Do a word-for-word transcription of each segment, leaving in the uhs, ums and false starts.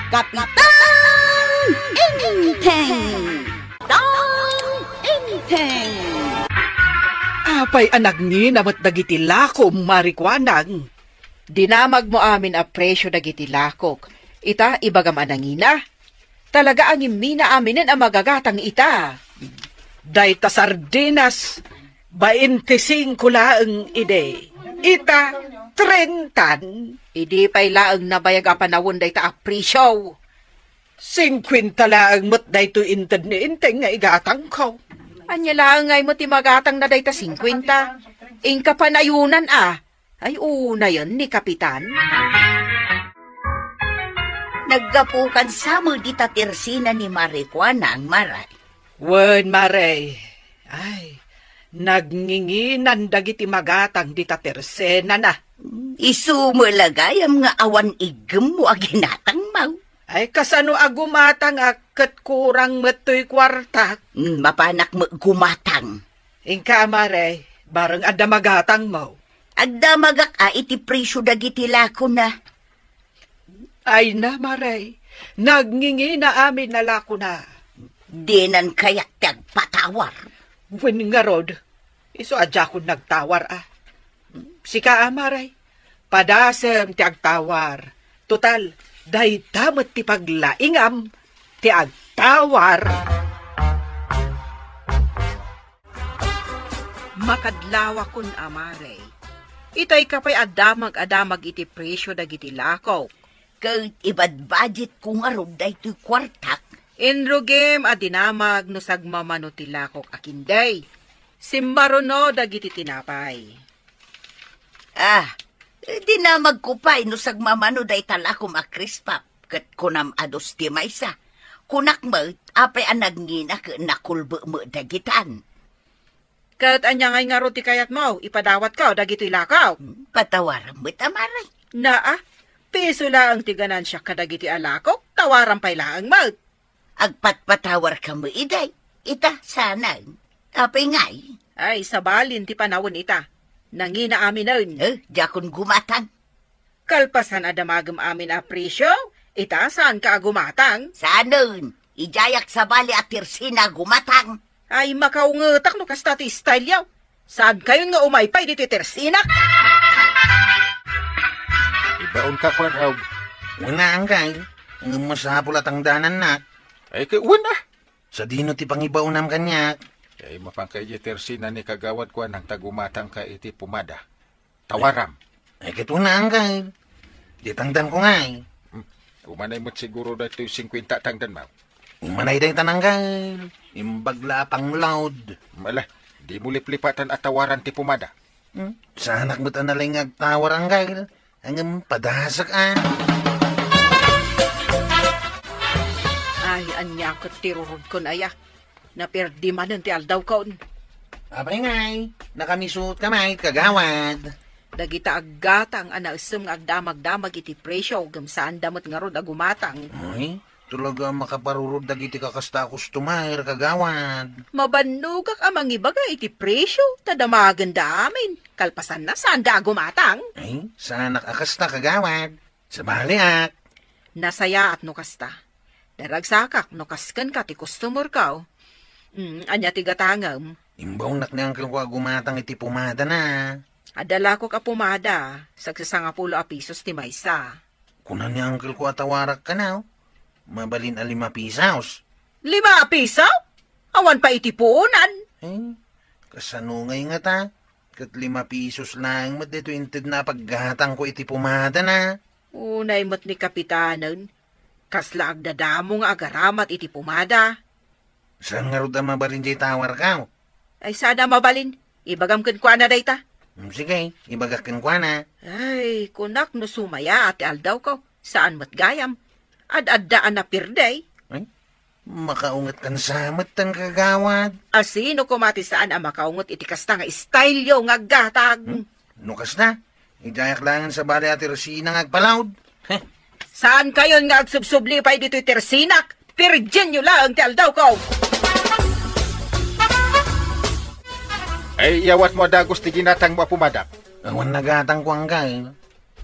Kapitan Enteng! Kapitan Enteng! Apay a nagngina met dagiti lakom, Mari Kuanang? Dinamagmo amin a presio dagiti lakok. Ita, ibagam a nangina. Talaga a ngimmina aminen a magatang ita. Dayta sardinas, baintisingko laeng idi. Ita, trentan. Idi pay laeng nabayag a panawen dayta a presio. Singkuenta laeng met daytoy inted ni Enteng nga igatangko. Ania laeng ngay met ti magatangna dayta singkuenta? Inka panayonan a. Ay, unayen ni Kapitan. Naggapukan sa met dita tersina ni Mari Kuanang, Mari. Wen, Mari. Ay, nagnginginan dagiti magatang dita tersenana. Isu met la gayam nga awan iggemmo a ginatangmo. Ay, kasano a gumatang a ket kurang met toy kuartak? Mm, mapanak met gumatang. Inka, Mari, bareng adda magatangmo. Agdamagak a iti presio dagiti lakona. Ay na, Mari, nagngingina amin a lakona. Dinan kayat ti agpatawar. Wen ngarud, isu a diakon nagtawar a. Sika a, Mari, padasem ti agtawar. Total, dayta met ti paglaingam ti agtawar. Makadlawakon a, Mari. Itay ka pay a damag a damag iti presio dagiti lakok. Ket ibadbadgetko ngarud daytoy kuartak. Inrugim a dinamag no sagmamano ti lakok a kinday. Simmaruno dagiti tinapay. Ah, dinamagko pay no sagmamano dayta lakom a Crisp Puff. Ket kunam a dos ti maysa. Kunak met, apay a nagngina ket nakulbe met dagitan. Ket ania ngay ngarud ti kayatmo? Ipadawatko dagitoy lakok. Patawaram met, a, Mari. Naa, piso laeng ti ganansiak kadagiti a lakok, tawaram pay laeng met. Agpatpatawarka met idi. Ita, saanen. Apay ngay? Ay, sabalin ti panawen ita. Nangina aminen. Eh, diakon gumatang. Kalpasan a damagem amin a presio, ita, saanka a gumatang? Saanen, idiayak sabali a tersina a gumatang. Ay, makaungetak no kasta ti style yo. Saankayon nga umaypay ditoy tersinak? Ibaonka, Kuarog. Wen a, anggal. Ngem masapul a tangdanannak. Ay, ket wen a. Sadino ti pangibaonam kaniak? Ay, mapanka idiay tersina ni Kagawad Kuanang ta gumatangka iti pomada. Tawaram. Ay, ket wen a, anggal. Di tangdanko ngay. Hmm. Umanay met siguro daytoy singkuenta a tangdanmo. Umanay dayta, anggal. Imbag la a panglaud. Ala, dimo liplipatan a tawaran ti pomada. Hmm? Saanak met a nalaing nga agtawar, anggal. Ngem padasek a. Ay, ania ket ti rurodkon aya? Naperdi manen ti aldawkon. Apay ngay, nakamisotka met, kagawad. Dagita aggatang a naessem nga agdamagdamag iti presio, ngem saanda met ngarud a gumatang. Ay, talaga a makaparurod dagiti kakasta a customer, kagawad. Mabannogak a mangibaga iti presio, ta damagenda amin. Kalpasanna, saanda a gumatang. Ay, saanak a kasta, kagawad. Sabaliak. Nasayaat no kasta. Daragsakak no kaskenka ti customerko. Mm, ania ti gatangem? Imbaonnak ni angkelko a gumatang iti pomadana. Adda lakok a pomada, sagsasangapulo a pisos ti maysa. Kuna ni angkelko a tawarak kano, mabalin a lima pisos. Lima a piso? Awan pay iti puonan. Eh, kasano ngay ngata? Ket lima pisos laeng met daytoy intedna a paggatangko iti pomadana. Unay met ni Kapitanen, kasla agdadamo nga agaramat iti pomada. Saan ngarud a mabalin diay tawarko? Ay, saan a mabalin. Ibagam kenkuana dayta. Mm, sige, ibagak kenkuana. Ay, kunak no sumayaat ti aldawko. Saan met gayam. Ad-adda a napirdi. Ay, makaunget kan sa met tan, kagawad. A sino koma ti saan a makaunget iti kasta nga style yo nga aggatag? Hmm? No kasta, idiayak laeng sabali a tersina nga agpalaud. Heh. Saankayon nga agsubsubli pay ditoy tersinak? Pirdienyo laeng ti aldawko. Ay, iyawatmo a dagus ti ginatangmo a pomada. Awan nagatangko, anggal.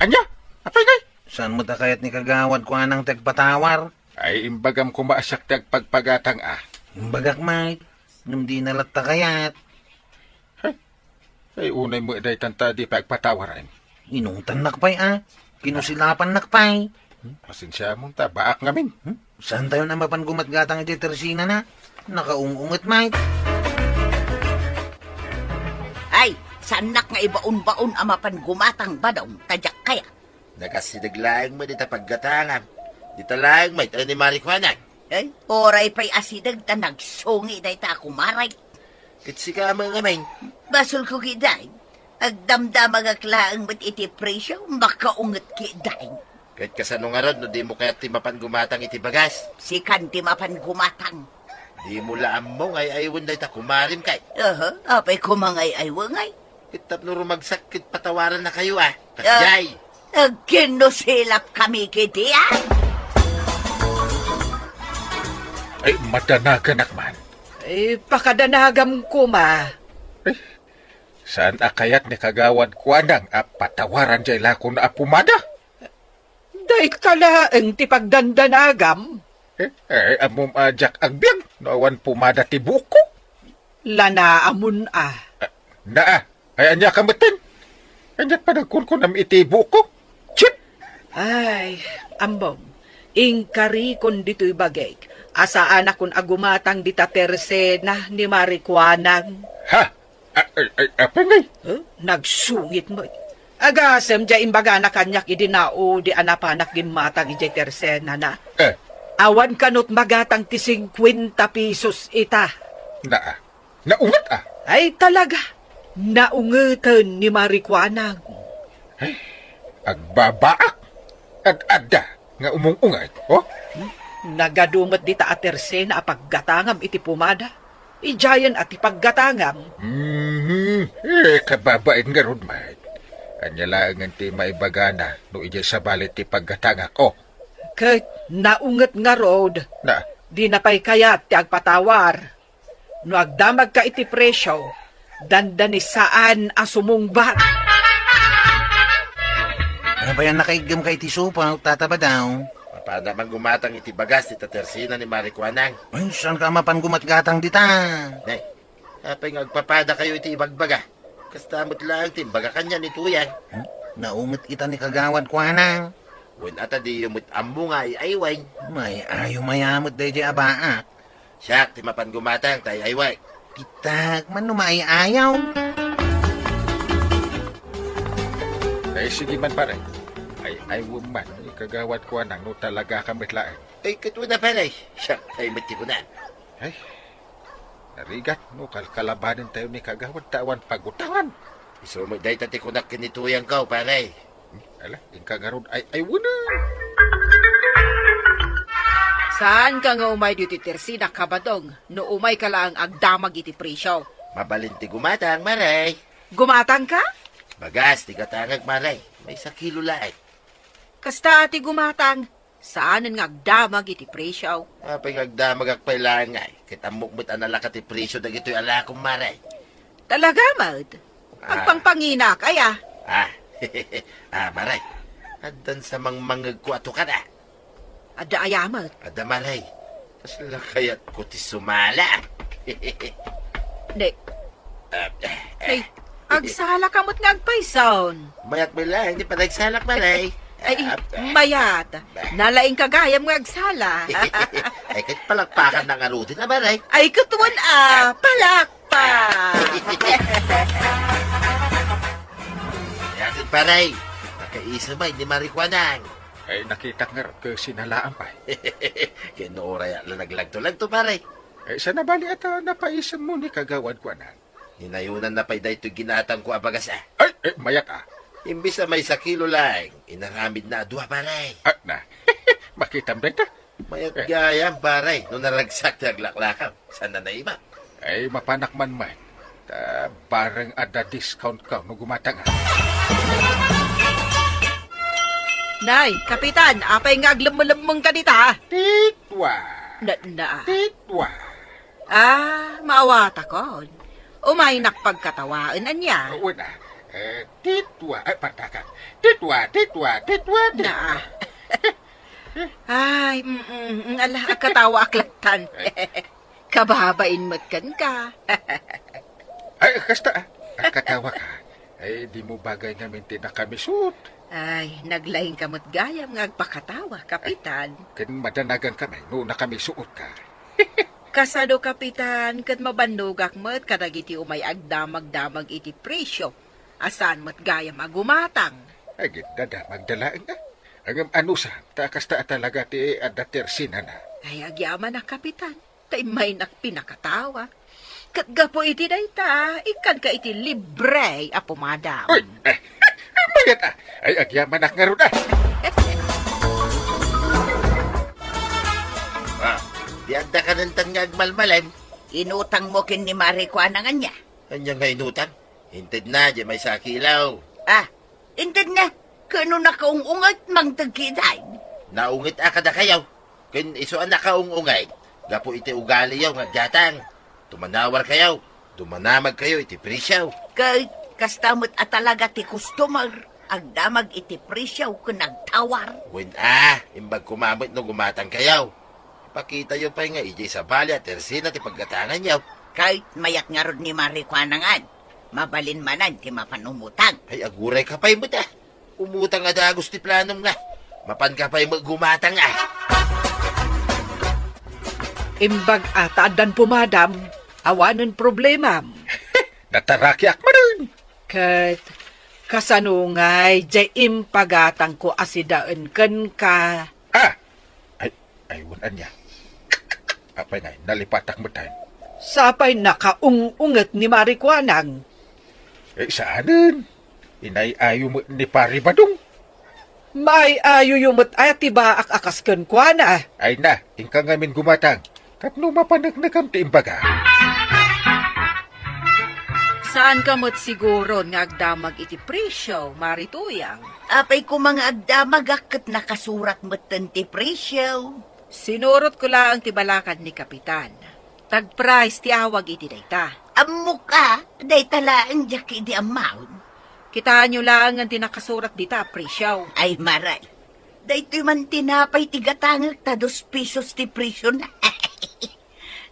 Ania? Apay ngay? Saan met a kayat ni Kagawad Kuanang ti agpatawar? Ay, imbagam koma a siak ti agpagpagatang a. Imbagak met, ngem dina latta kayat. Ay, ay, unay met daytan ta di pay agpatawaran. Inungtannak pay a. Kinusilapannak pay. Hmm? Pasensiamon ta, baak ngamin. Hmm? Saantayon a mapan gumatgatang idiay tersenana? Nakaung-unget met. Ay, saannak nga ibaon-baon a mapan gumatang, Badong, ta diak kayat. Nagasideg laeng met dita paggatangam. Dita laeng met, ay ni Mari Kuanang. Ay, uray pay asideg ta nagsungit dayta a kumaray. Ket sika met ngamin. Basolko ketdi. Agdamdamagak laeng met iti presio, makaunget ketdi. Ket kasano ngarud no dimo kayat ti mapan gumatang iti bagas? Sikan ti mapan gumatang. Dimo la ammo nga ay-aywen dayta kumarim kay. Aha, apay koma nga ay-aywengay? Ket tapno rumagsak ket patawarannakayo a. Ah, kasdiay. Agkinusilapkami ketdi a. Ay, madanaganak man. Ay, pakadanagam koma. Ay, saan a kayat ni Kagawad Kuanang a patawaran diay lakona a pomada? Dayta laeng ti pagdandanagam. Eh, eh, ammom a diak agbiag no awan pomada ti buokko? Lanaamon a. Ah, naa, ay ania ka metten? Ania't panagkunkunam iti buokko? Chip! Ay, ammom, inkarikon ditoy bagik a saanakon a gumatang dita tersena ni Mari Kuanang. Ha? A-, ay, ay, apay ngay? Huh? Nagsungit met. Agasem diay imbagana kaniak idi naudi a napanak gimmatang idiay tersenana. Eh. Awan kano't magatang ti singkuenta pesos ita. Naa. Naunget a? Ay, talaga. Naungeten ni Mari Kuanang. Ay, agbabaak. Ad-adda nga umung-unget, oh? Nagadu met dita a tersena a paggatangam iti pomada. Idiayen a ti paggatangam. Mhm. Eh, kababain ngarud met. Ania laengen ti maibagana no idiay sabali ti paggatangak, oh? Ket naunget ngarud. Na? Dina pay kayat ti agpatawar. No agdamagka iti presio, dandani saan a sumungbat. Ano pay a nakaiggamka iti supaw, Tata Badong? Mapanak man gumatang iti bagas dita tersena ni Mari Kuanang. Ay, saanka a mapan gumatgatang dita? Nay, apay nga agpapadakayo iti ibagbaga? Kasta met laeng ti imbaga kaniak ni Tuyang. Hmm? Naunget ita ni Kagawad Kuanang. Wen a ta diyo met ammo nga ay-ayweng. May-ayo met daydiay a baak. Siak ti mapan gumatang ta ay-aywek. Pitak man no maay-ayaw. Ay, sige man, pare. Ay-aywem man, ni Kagawad Kuanang no talagaka met laeng. Ay, ket wen a, pare. Siak tay met ti kunam. Ay, narigat no kalkalabanen tayo ni Kagawad ta awan pagutangan. Isu met dayta ti kunak ken ni Tuyangko, pare. Ala, inka ngarud ay-aywenen. Saanka nga umay ditoy tersena, Kabadong, no umayka laeng agdamag iti presio? Mabalin ti gumatang, Mare. Gumatangka? Bagas ti gatangek, Mare. Maysa kilo laeng. Kasta ti gumatang, saanen nga agdamag iti presio. Apay nga agdamagak pay laeng ngay, ket ammok met a nalaka ti presio dagitoy alakom, Mare. Talaga met? Ah. Agpangpanginak, aya? Ah. Ah, Mare. Addan sa mangmangegko a tukad, ah. Adda aya met? Adda, Mare. Kasla kayatko ti sumala. Ne. Ah, ah, Ay, ah. Agsalaka met nga agpayson. Mayat met laeng ti panagsalak, Mare. Ay, ah, ah. Mayat. Nalaingka gayam nga agsala. Ay, ket palakpakan na ngaruden, a, Mare. Ay, ket wen a, palakpak. Mayat, pare. Makaisem met ni Mari Kuanang. Ay, nakitak ngarud ket sinalaam pay. Ket no uray la naglagto-lagto, pare. Ay, saan a bali ta napaisem mo ni Kagawad Kuanang? Ninayonanna pay daytoy ginatangko a bagas, a. Ay, ay, mayat, a. Imbes a maysa kilo laeng, inaramidna a dua, pare. Ah, na. Makitam dayta. Mayat gayam, pare, no naragsak ti aglaklakam. Saan a naiba? Ay, mapanak man met. Ta bareng adda discount ka no gumatang, a. Nay, Kapitan, apay nga aglemmelemmengka dita? Titwa. Na, na. Titwa. Ah, maawatakon. Umaynak pagkatawaen, ania? Wen a. Eh, titwa. Ay, partakan. Titwa, titwa, titwa, titwa. Na. Ay, mm, mm, ala, agkatawaak lattan. Kababain met kenka. Ay, kasta, ah. Agkatawa ka. Ay, dimo bagay ngamin ti nakamisuot. Ay, naglaing ka met gayam nga agpakatawa, Kapitan. Ken madanagan kami no nakamisuot ka. Kasano, Kapitan, ket mabannogak met kadagiti umay agdamagdamag iti presyo a saan met gayam a gumatang. Ay, gindada, Magdalaeng, ah. Ngem anusam, ta kasta a talaga ti adda tersinana. Ay, agyamanak, Kapitan, ta immaynak pinakatawa. Ket gapu iti dayta, ikkanka iti libre a pumadam. Uy, eh, mayat, ah. Ay, agyamanak ngarud, ah. Ah, di adda kanentan nga agmalmalem. Inutang mo ken ni Mari Kuanang ania? Ania nga inutang? Intedna, di maysa a kilo. Ah, intedna. Kano nakaung-unget mangted kitaen? Naunget a kadakayo. Ken isu a nakaung-unget, gapu iti ugaliyo nga aggatang. Tumanawar kayo. Dumanamag kayo iti presyo. Ket kasta met a talaga ti customer, agdamag iti presyo ken agtawar. Wen a, imbag koma met no gumatang kayo. Ipakitayo pay nga idiay sabali a tersina ti paggatanganyo. Ket mayat ngarud ni Mari Kuanangan, mabalin manen ti mapan umutang. Ay, aguray ka pay met, ah. Umutang a dagus ti planom nga. Mapan ka pay met gumatang, ah. Imbag a ta addan pumadam, awanen problemam. Natarakiak manen. Ket kasano ngay diay impagatangko a sidaen kenka? Ah! Ay, ay, wen ania. Apay ngay, nalipatak metten. Sapay nakaung-unget ni Mari Kuanang. Eh, saanen? Inay-ayo met ni Pari Badong. Maay-ayoyo met aya ti baak a kas kenkuana. Ay na, inka ngamin gumatang. Tapno mapaneknekam ti imbaga. Saanka met siguron nga agdamag iti presyo, Mari Tuyang? Apay koma nga agdamagak ket nakasurat metten ti presyo. Sinurotko laeng ti balakad ni Kapitan. Tag price ti awag iti dayta. Ammok a, dayta laeng diak idi ammaon. Kitaenyo laengen ti nakasurat dita a presyo. Ay, Mari. Daytoy man tinapay ti gatangek ta dos pesos ti presyona.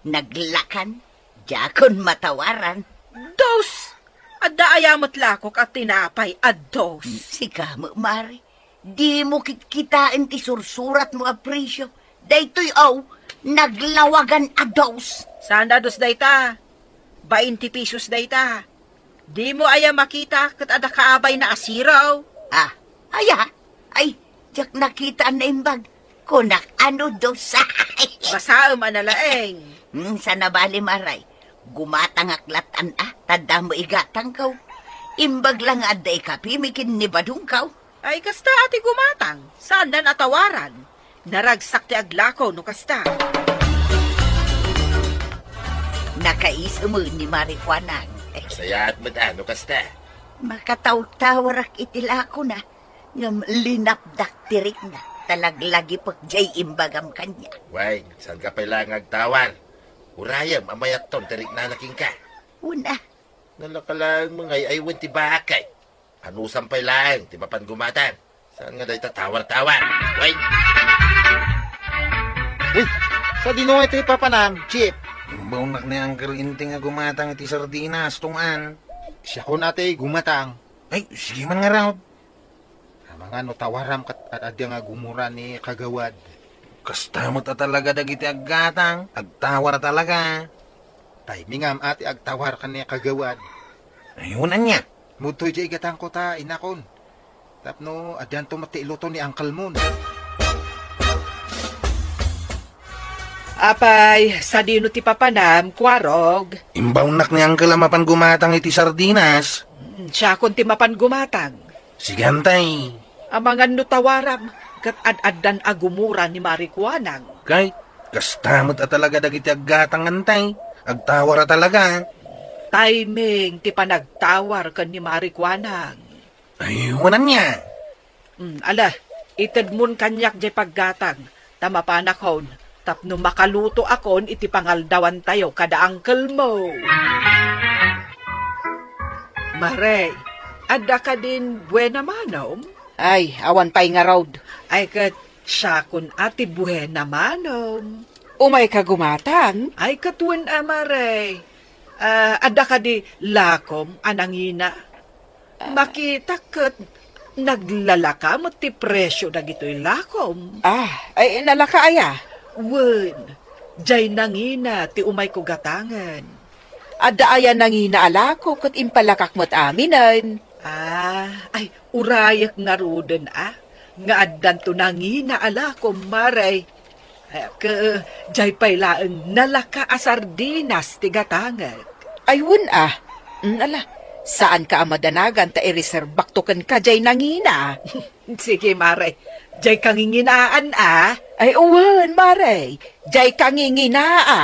Naglakan, diakon matawaran. Dos! Adda aya met lakok a tinapay a dos? Sika met, Mari. Dimo kitkitaen ti sursuratmo a presyo. Daytoy, aw, naglawagan a dos. Saan a dos dayta? Bainti pesos dayta. Dimo aya makita ket adda kaabayna a zero? Ah, aya? Ay, diak nakita a naimbag. Kunak a no dos. Basaem a nalaeng. Hmm, saan a bali, Mari. Gumatangak lattan a, ta adda met igatangko. Imbag la nga adda ikapimi ken ni Badongko. Ay, kasta a ti gumatang, saandan a tawaran. Naragsak ti aglako no kasta. Nakaisem ni Mari Kuanang. Masayaat met a no kasta. Makatawtawarak iti lakona, ngem linapdak ti rikna, ta laglagipek diay imbagam kaniak. Wen, saanka pay laeng agtawar. Urayem a mayatton ti riknana kenka. Wen a. Nalaka laeng mangay aywen ti bakay. Anusam pay laeng ti mapan gumatang. Saan nga dayta tawar-tawar? Way! Uy, sadino nga iti papanam, Chief? Imbawnak ni Uncle Inting a gumatang iti sardinas, tungan. Siakon ati gumatang. Ay, sige man ngarud. Amangan no tawaram ket ad-, adda nga gumura ni Kagawad. Kasta met a talaga dagiti aggatang, agtawar a talaga. Timingam ati agtawar ken ni Kagawad. Ay, wen ania? Mudtoy diay gatangko ta inakon. Tapno addanto met ti iluto ni Uncle Mon. Apay, sadino ti papanam, Kuarog? Imbawnak ni Uncle a mapan gumatang iti sardinas. Hmm, siakon ti mapan gumatang. Sige, antay. Amangan no tawaram, ket ad-addan a gumura ni Mari Kuanang. Kay, kasta met a talaga dagiti aggatang, antay. Agtawar a talaga. Timing ti panagtawar ken ni Mari Kuanang. Ay, wen ania? Hmm, ala, itedmon kaniak diay paggatang, ta mapanakon, tapno makalutoakon iti pangaldawantayo kada Uncle Mo. Mari, adda kadin buena manom? Ay, awan pay ngarud. Ay, ket siakon a ti buena, manong. Umayka gumatang? Ay, ket wen a, Mare. Ah, adda kadi lakom a nangina? Makitak ket naglalaka met ti presio dagitoy lakom. Ah, ay, nalaka aya? Wen, jay nangina ti umayko gatangen. Adda aya nangina a lako ket impalakak met aminen. Ah, ay, urayek ngaruden a, nga addanto nangina a lakom, Mare. Eh, ke, jay pay laeng nalaka a sardinas ti gatangek. Ay, wen a. Mm, ala, saanka a madanagan ta ireserbakto kenka jay nangina. Sige, Mare. Jay kanginginaan a. Ay, wen, Mare. Jay kanginginaa.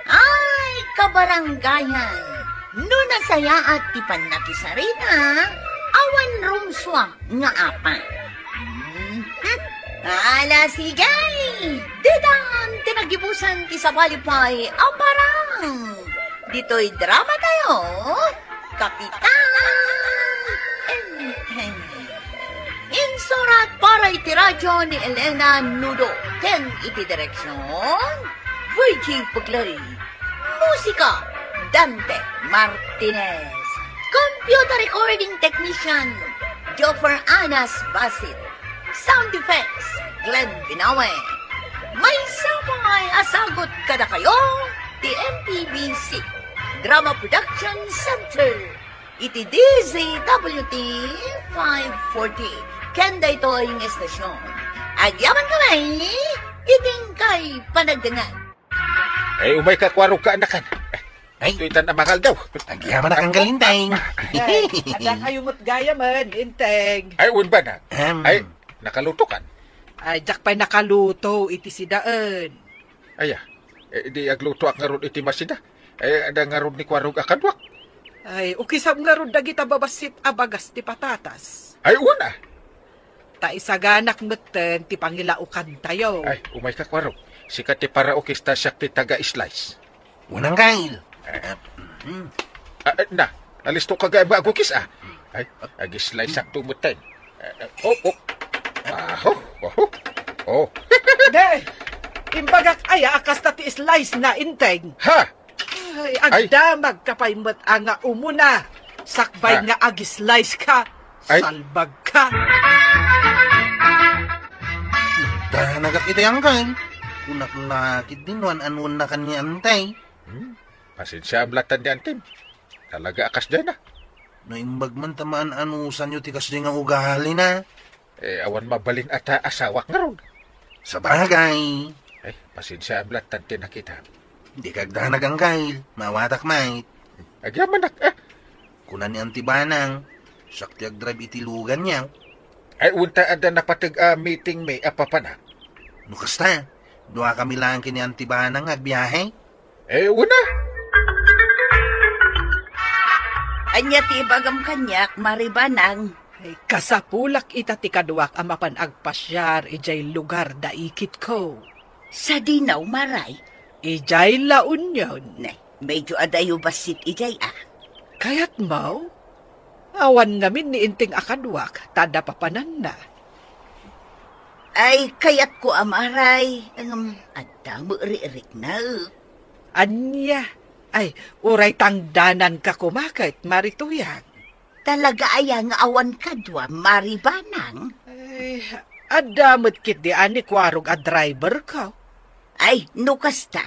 Ay, kabaranggayan, no nasayaat ti pannakisarita, awan rumsua nga apa. Hmm. Ala, sige! Ditan ti nagibusan ti sabali pay a parang ditoy drama tayo, Kapitan Enteng. Insurat para iti radyo ni Elena Nudo ken iti direksyon, Virgie Puglay. Musika, Dante Martinez. Computer recording technician, Joffer Anas Basit. Sound effects, Glenn Binawe. Maysa pay a sagut kadakayo ti M P B C Drama Production Center iti D Z W T five forty. Ken daytoy nga estasyon, agyamankami iti inkay panagdengngeg. Ay, umayka, kuarog, kaanakan. Ay. Toy tan a mangaldaw. Agyamanak, Anggal Enteng. Ay, adda kayo met gayamen, Enteng. Ay, wen ba na? Ahem. Ay, nakalutokan? Ay, diak pay nakaluto iti sidaen. Aya, eh, di aglutoak ngarud iti masida. Eh, adda ngarud ni kuarog a kaduak. Ay, ukisam ngarud dagita babassit a bagas ti patatas. Ay, wen a. Ta isaganak metten ti pangilaokantayo. Ay, umayka, kuarog. Sika ti paraukis ta siak ti taga-slice. Wen, Anggal. Eh. Ah, mhm. Ah, eh, na, nalisto ka gayam nga agukis, ah. Ay, ag-slice-ak to metten. Eh, eh, oh, oh. Ah, oh, oh, oh. Oh. Ne, imbagak aya a kasta ti slice na, Enteng. Ha? Ay, ay, agdamagka pay met a nga umuna. Sakbay, ah, nga ag-slice ka, ay, salbag ka. Danagak iti, Anggal. Kunak la ketdi no an-anuennakan ni Antay. Hmm? Pasensiaem lattan ni Antim. Talaga a kasdiay na. Naimbag man ta maan-anusanyo ti kasdiay nga ugalina. Eh, awan mabalin a ta asawak ngarud. Sabagay. Ay, pasensiaem lattan ti nakitam. Dika agdanag, Anggal. Maawatak met. Agyamanak, ah. Kuna ni Auntie Banang, siak ti agdrive iti luganyo. Ay, wen ta adda napateg a meetingmi a papanak. No kasta, duakami laeng ken ni Auntie Banang nga agbiahe. Eh, wen a. Ania ti ibagam kaniak, Mari Banang? Ay, kasapulak ita ti kaduak a mapan agpasiar idiay lugar da ikitko. Sadino, Mari? Idiay La Union. Ne, medyo adayo bassit idiay, ah. Kayatmo? Awan ngamin ni Enteng a kaduak, ta adda papananna. Ay, kayatko a, Mari. Ngem, adda met rikrikna. Ania? Ay, uray tangdananka koma ket, Mari Tuyang. Talaga aya nga awan kadua, Mari Banang? Ay, adda met ketdi a ni Kuarog a driverko. Ay, no kasta,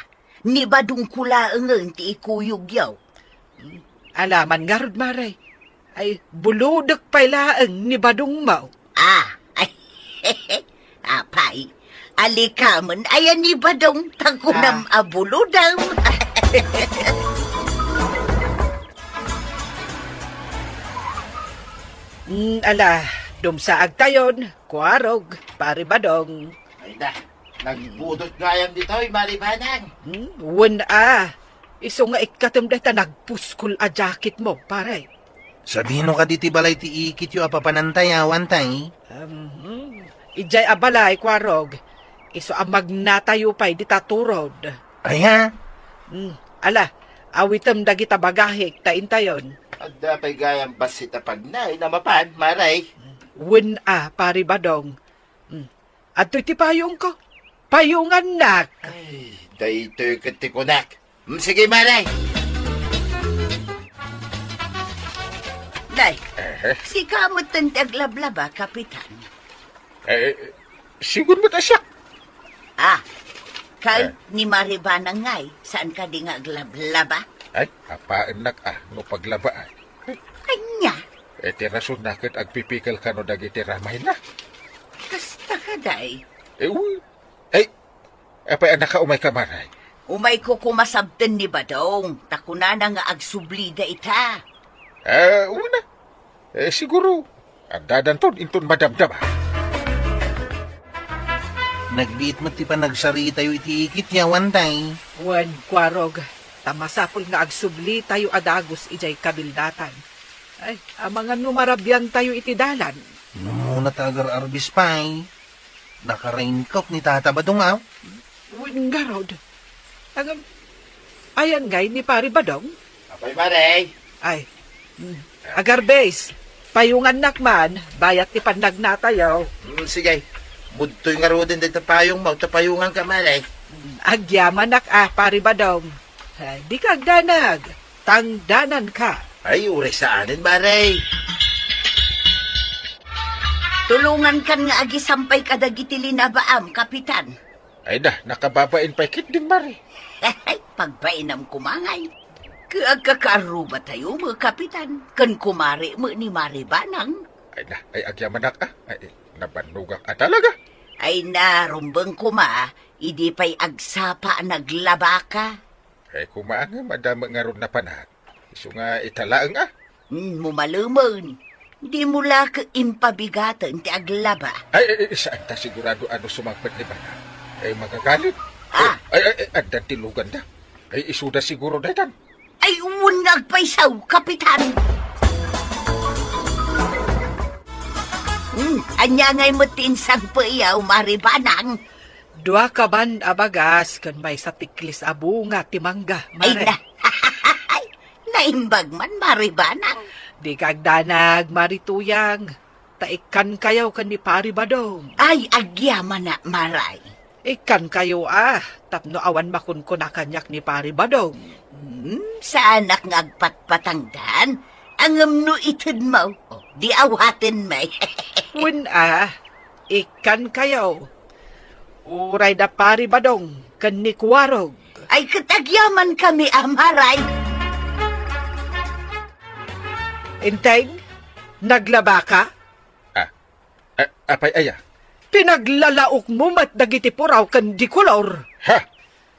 ni Badongko laengen ti ikuyogyo. Alaman ngarud, Mari. Ay, bulodek pay laeng ni Badongmo. Ah, ay, apay, alikamen aya ni Badong ta kunam, ah, a bulodem. Mm, ala, dumsaagtayon, Kuarog, Pari Badong. Ay da, nagbudot gayam ditoy, Mari Banang. Hmm, wen a. Isu nga ikkatem dayta nagpuskol a jacketmo, pare. Sadino kadi ti balay ti ikityo a papanantayaw, Antay? Um, hmm. Idiay a balay, Kuarog. Isu a magnatayo pay dita turod. Aya? Hmm. Ala, awitem dagita bagahek ta intayon. Adda pay gayam bassit a pagnaed a mapan, Mare. Wen a, Pari Badong. Hmm. Adtoy ti payongko. Payongannak. Ay, daytoy ket ti kunak. Hmm, sige, Mare. Nay, Eh? sika metten ti aglablaba, Kapitan. Eh, sigun met a siak. Ah, kay Eh. ni Mari Banang ngay, saan kadi nga aglablaba? Ay, apaennak a, no paglaba ay. Ania? Eh, ti rason na ket agpipikil kano dagiti ramayna. Kasta ka, day. Eh, uy. Ay, apay a nakaumay ka, Mare? Umayko koma sabten ni Badong, ta kunana nga agsubli da ita. Eh, una. Eh, siguro, addadanton inton madamdama. Nagbiit met ti panagsaritayo iti ikit, yawan, day. Wen, Kuarog, ta masapul nga agsublitayo a dagus idiay kabildatan. Ay, amangan no marabiantayo iti dalan. Numo na ta agar-arbis pay. Nakaraintok ni Tata Badong, a. Wen ngarud. Ngem, ayan ngay ni Pari Badong? Apay, Mare? Ay, mm, agarbis, payongannak man, bayat ti pannagnatayo. Mm, sige. Mudtoy ngaruden dayta payongmo, ta payonganka, Mare. Mm, agyamanak a, Pari Badong. Ay, dika agdanag. Tangdananka. Ay, uray saanen, Mare. Tulongankan nga agisampay kadagiti linabaam, Kapitan. Ay da, nakababain pay ketdin, Mare. Pagbainam koma ngay. Ket agkakaarrubatayo met, Kapitan, ken kumare met ni Mari Banang. Ay da, ay agyamanak a. Ay, nabannogak a talaga. Ay na, rumbeng koma, idi pay agsapa a naglabaka. Ay, koma ngem, adda met ngarud napanak. Isu nga ita laeng a. Hmm, mumalemen. Dimo la ket impabigaten ti aglaba. Ay, ay, ay, saan ta sigurado a no sumangpet ni Banang? Ay, magagalit. Ah. Ay, ay, ay, addan ti luganda. Ay, isuda siguro daytan. Ay, wen nga agpayso, Kapitan. Hmm, ania ngay met ti insangpetyo, Mari Banang? Dua kaban a bagas ken maysa tiklis a bunga ti mangga, Ay, Mare. Na-, naimbag man, Mari Banang. Dika agdanag, Mari Tuyang, ta ikkankayo ken ni Pari Badong. Ay, agyamanak, Maray. Ikkankayo a, tapno awan makunkuna kaniak ni Pari Badong. Hmm, saanak nga agpatpatangdan, ngem no itedmo, o, di awatenmi. Wen a, ikkankayo. Uray da Pari Badong ken ni Kuarog. Ay, ket agyamankami a, Maray. Enteng, naglabaka? Ah, a-, apay aya? Pinaglalaokmo met dagiti puraw ken di kolor. Ha?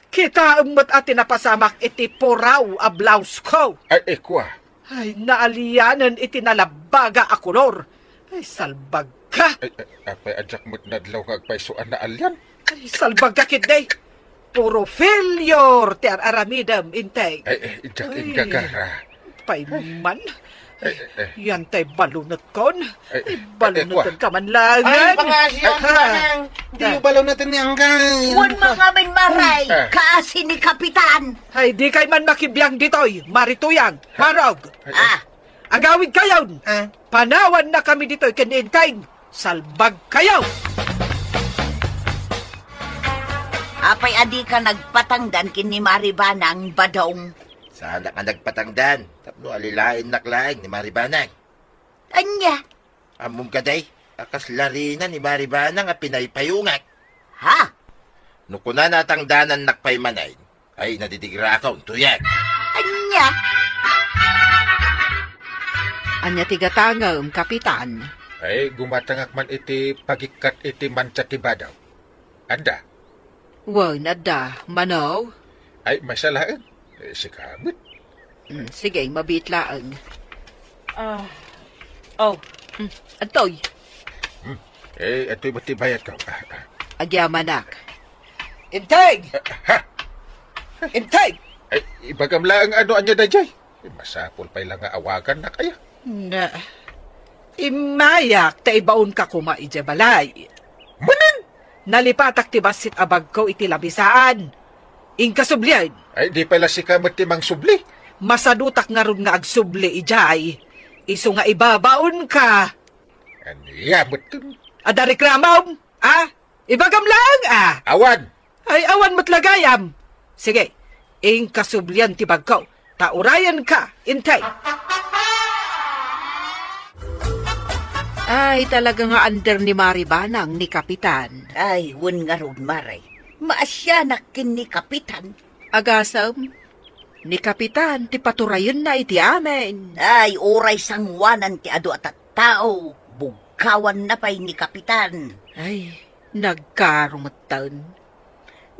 Kitaem met a ti napasamak iti puraw a blausko. Ay, ikwa. Ay, naalianen iti nalabaga a kolor. Ay, salbagka. Ay, ay, apay a diak met nadlaw nga agpayso a naalian? Ay, salbagka ketdi. Puro failure ti ar-aramidem, Enteng. Ay, ay, diak Ay. Inggagara. Pay man. Eh, eh, eh. Yan tay balunot kon. Eh, eh, Ay, balunot eh, kwa. Ka man lang. Ay, pakasian ka lang. Di yung balunot ni Angkay. Wen man ngamin, Maray. Ah. Kaasi ni Kapitan. Ay, di kay man makibiang ditoy, Mari Tuyang, Marog. Ah. Agawid kayon. Ah. Panawan na kami ditoy ken Enteng. Salbag kayo. Apay a dika nagpatangdan ken ni Mari Banang, Badong? Saanak a nagpatangdan, tapno alilaennak laeng ni Mari Banang. Ania? Ammom kadi, a kasla rina ni Mari Banang a pinaypayongak. Ha? No kunana a tangdanannak pay manen, ay nadidigraak, Tuyang. Ania? Ania ti gatangem, Kapitan? Ay, gumatangak man iti pagikkat iti mantsa ti badaw. Adda? Wen, adda. Mano? Ay, maysa laeng. Eh, sika met. Mm, sige, mabiit laeng. Ah. Oh. Mm, adtoy. Hmm. Eh, adtoy met ti bayadko. Ah, ah. Agyamanak. Enteng! Ah, ha? Enteng! Ay, ibagam laeng no ania daydiay. Eh, masapul pay la nga awagannak aya. Na, immayak ta ibaonka koma idiay balay. Manen? Nalipatak ti bassit a bagko iti lamisaan. Inka sublien. Ay, di pay la sika met ti mangsubli. Masadutak ngarud nga agsubli idiay. Isu nga ibabaonka. Ania metten? Adda reklamom? Ah? Ibagam laeng, ah. Awan. Ay, awan met la gayam. Sige, inka sublian ti bagko. Ta urayenka, intay. Ay, talaga nga under ni Mari Banang ni Kapitan. Ay, wen ngarud, Mari. Maasianak ken ni Kapitan. Agasem, ni Kapitan ti paturayenna iti amin. Ay, uray sangoanan ti adu a tattao, bugkawanna pay ni Kapitan. Ay, nagkaro metten.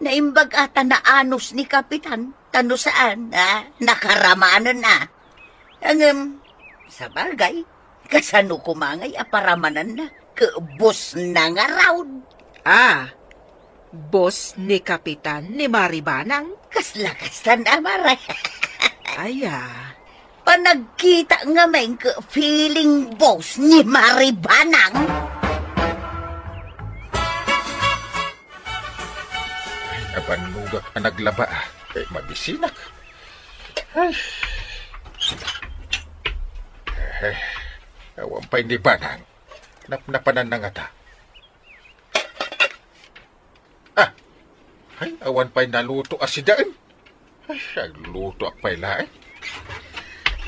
Naimbag a ta naanus ni Kapitan, ta no saan, a, nakaramanen a. Ngem, sabagay, kasano koma ngay a paramananna? Ket boss na ngarud. Ah, boss ni Kapitan ni Mari Banang? Kasla kastan a, Mari. Aya. Panagkita ngamin ket feeling boss ni Mari Banang. Ay, nabannogak a naglaba, ah. Eh, mabisinak. Ay. Eh, awan pay ni Banang. Napnapananna ngata. Ah. Ay, awan pay naluto a sidaen. Ay, aglutoak pay laeng.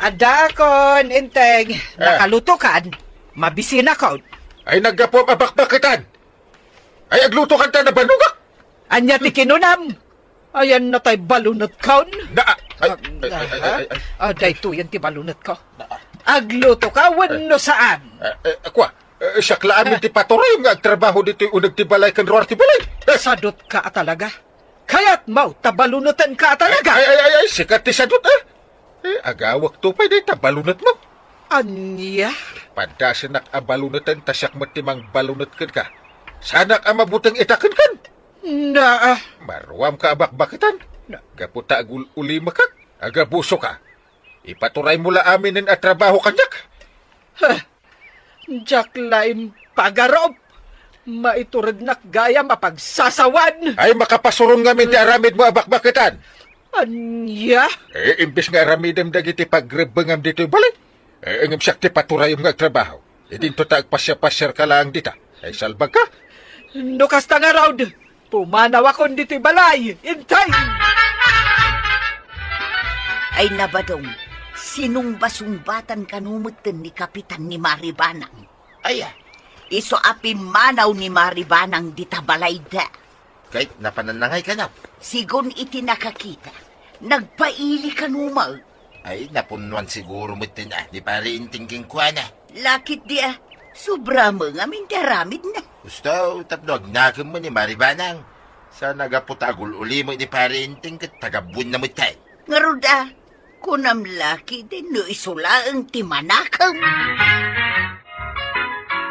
Adakon, Enteng. Ah. Nakalutokan. Mabisinakon. Ay, naggapuam a bakbaketan. Ay, aglutokan ta nabannogak. Ania ti kinunam? Ayanna tay balunetkaon? Na, ay, ay, ay, ay, ay, ay. Ah, daytoyen ti balunetko. Aglutoka wenno saan? Eh, eh, kua, eh, siak la amin ti paturayem nga agtrabaho ditoy uneg ti balay ken ruar ti balay. Eh. Sadutka a talaga. Kayatmo ta balunetenka a talaga. Ay, ay, ay, ay, sika ti sadut, eh. Eh, agawek to pay dayta balunetmo. Ania? Padasenak a baluneten ta siak met ti mangbalunet kenka. Saanak a mabuteng ita kenken. Na. Maruamka a bakbaketan. Na. Gapu ta agul-ulimekak, agabusoka. Ipaturaymo la aminen a trabaho kaniak. Huh. Diak la impagarup. Maiturednak gayam a pagsasawan. Ay, makapasuron ngamin ti aramidmo a bakbaketan. Ania? Eh, imbes nga aramidem dagiti pagrebbengam ditoy balay, eh, ngem siak ti paturayem nga agtrabaho. Idinto ta agpasiapasiarka laeng dita. Ay, salbagka. No kasta ngarud, pumanawakon ditoy balay. Intay! Ay, nabadong, sinungbasungbatan kano metten ni Kapitan ni Mari Banang. Aya? Isu a pimmanaw ni Mari Banang dita balayda. Ket napananna ngay kano? Sigun iti nakakita, nagpaili kano met. Ay, napunnoan siguro metten a ni Pari Enteng kenkuana. Lakit di a, sobra met ngamin ti aramidna. Husto, tapno agnakem met ni Mari Banang. Saan a gapu ta agul-ulimek ni Pari Enteng ket tagabuenna metten. Ngarud a, kunam lakit no isu laeng ti manakem.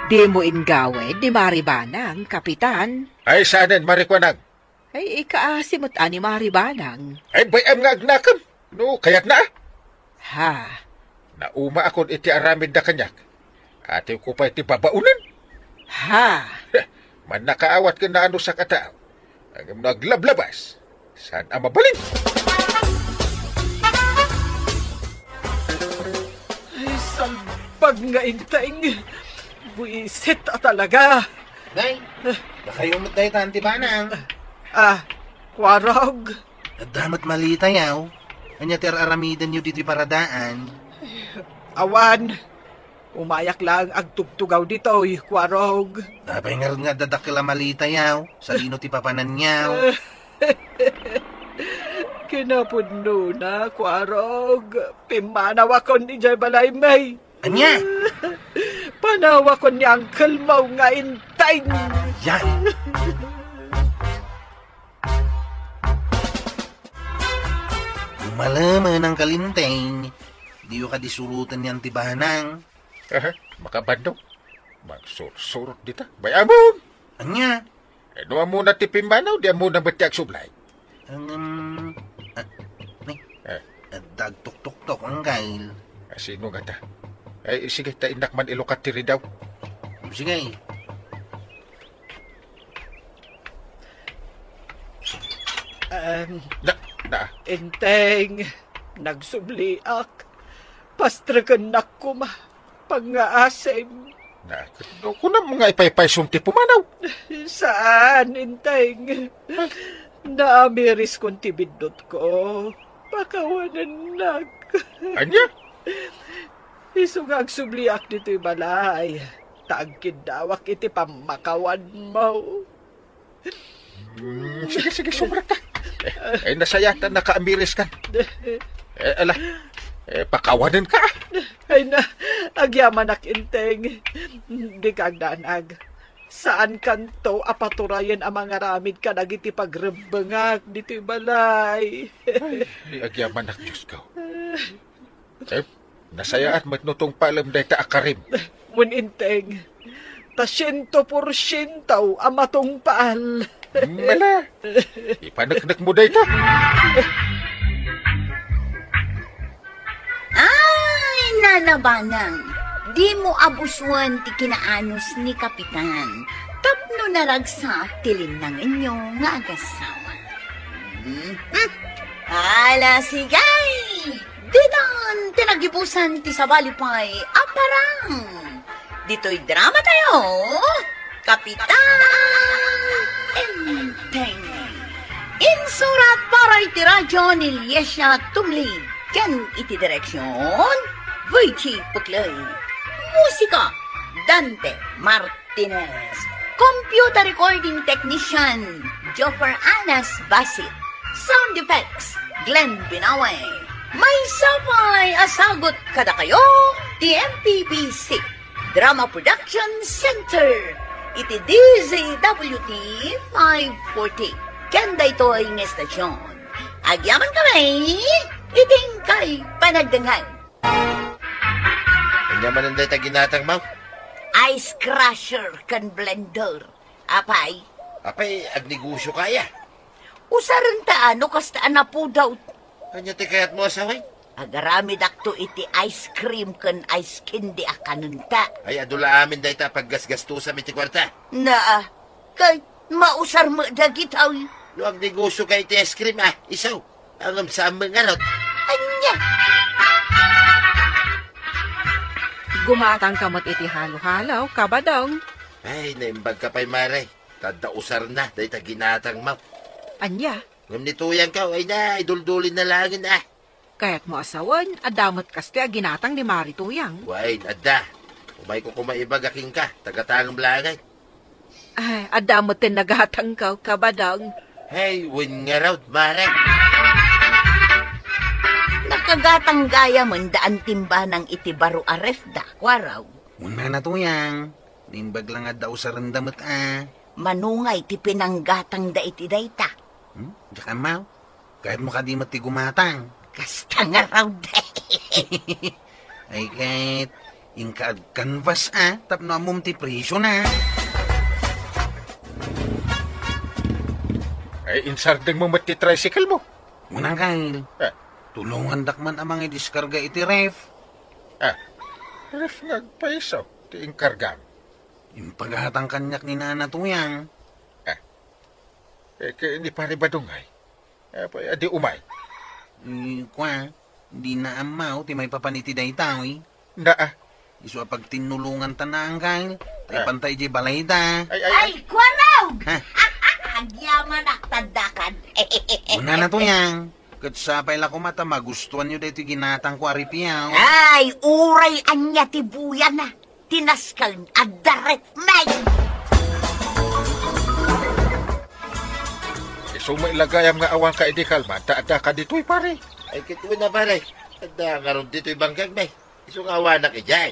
Dimo inggawid ni Mari Banang, Kapitan. Ay, saanen, Mari Kuanang? Ay, ikaasi met a ni Mari Banang. Ay, bay-am nga agnakem. No, kayatna a. Ha? Naumaakon iti aramidda kaniak. Atiwko pay ti babaonen. Ha? Heh, mannakaawat ken naanusak a tao. Ngem no aglablabas, saan a mabalin? Ay, salbag nga Enteng. Buisit a talaga. Nay, dakayo met dayta, Auntie Banang. Ah, Kuarog. Adda met malitayaw. Ania ti ar-aramidenyo ditoy paradaan? Awan. Umayak laeng agtugtugaw ditoy, Kuarog. Apay ngarud nga adda dakkel a malitayaw? Sadino ti papananyaw? Kinapudnona, Kuarog. Pimmanawakon idiay balaymi. Ania? Panawakon ni uncle mo nga Enteng. Yan. Umalemen, Uncle Enteng. Diyo kadi suroten ni Auntie Banang. Aha, makabando. Magsursurot dita. Bay-amon. Ania? Eh, no ammona ti pimmanaw, di ammona met ti agsublay. Ngem, ah, ni, eh, adda agtuktuktok, Uncle. Ah, sino ngata? Ay, sige, ta innak man ilukat ti ridaw. Sige. Em, Na, na. Enteng. Nagsubliak. Pastrekennak koma. Pangngaasim. Na, no, kunam nga ipaypaysom ti pumanaw. Saan, Inteng. Naamiriskon ti biddutko. Pakawanennak. Ania? Isu nga agsubliak ditoy balay, ta agkiddawak iti pammakawanmo. Hmm, sige, sige, sumrekka. Eh, eh, nasayaat a nakaamiriskan. Eh, ala, eh, pakawanenka. Ay na, agyamanak, Inteng. Dika agdanag. Saankanto a paturayen a mangaramid kadagiti pagrebbengak ditoy balay. Ay, agyamanak, Diosko. Eh, nasayaat met no tungpalem dayta a karim. Wen, Inteng, ta siento porsiento a matungpal. Mala, ipaneknekmo dayta. Ay, Nana Banang, dimo abusen ti kinaanus ni Kapitan tapno naragsak ti linnangenyo nga agasawa. Mhm. Ala, sige! Ditan ti nagibusan ti sabali pay a parang. Ditoy drama tayo, Kapitan Enteng. Insurat para iti radyo ni Liesia Tumlid ken iti direksyon, Virgie Puclay. Musika, Dante Martinez. Computer recording technician, Joffer Anas Basit. Sound effects, Glenn Binawe. Maysa pay a sagut kadakayo ti M P B C Drama Production Center iti D Z W T five forty. Ken daytoy nga estasyon, agyaman kami iti inkay panagdengngeg. Ania manen dayta ginatangmo? Ice crusher ken blender. Apay? Apay, agnegosio kaya? Usarenta no kasta a napudaw. Ania ti kayatmo a sawen? Agaramidakto iti ice cream ken ice candy a kanenta. Ay, adu la amin dayta a paggasgastusam iti kuarta. Naa, kay mausar met dagitoy. No agnegosioka iti ice cream, a, isu, ngem saan met ngarud? Ania? Gumatangka met iti halo-halo, Kabadong. Ay, naimbagka pay, Mare. Ta adda usarna dayta ginatangmo. Ania? Ngem ni Tuyangko, ay na, iduldulinna laengen, a. Kayatmo a sawen, adda met kasta a ginatang ni Mari Tuyang. Wen, adda. Umayko koma ibaga kenka, ta gatangem laengen. Ay, adda met ti nagatangko, Kabadong. Hey, wen ngarud, Mare. Nakagatang gayam daan ti imbanang iti baro a refda, kuaraw. Wen, Nana Tuyang, naimbag la nga adda usarenda met, a. Mano ngay ti pinanggatangda iti dayta? Hmm? Diak ammo. Kayatmo kadi met ti gumatang? Kasta ngarud. Ay, ket inka agkanvas, a, tapno ammom ti presiona. Ay, insardengmo met ti tricycle mo. Wen, Angkel. Eh. Tulongandak man a mangidiskarga iti ref. Ah, ref nga agpayso ti inkargam. Impagatang kaniak ni Nana Tuyang. Ah, eh, ket ni Pare Badong ngay? Apay, adi umay? Mm, kua, dina ammo ti maipapan iti daytoy. Naa. Isu a pagtinnulonganta, Angkel. Ta ipanta idiay balayda. Ay, ay, ay. Ay, kuaraw! Ha? Agyamanak ta addakan. Wen, Nana Tuyang. Ket sapay la koma ta magustuanyo daytoy ginatangko a refiaw. Ay, uray ania ti buyana. Ti nasken, adda ref man. Isu met la gayam nga awanka idi kalman, ta addaka ditoy, pare. Ay, ket wen a, pare. Adda ngarud ditoy bangkag, bay. Isu nga awanak idiay.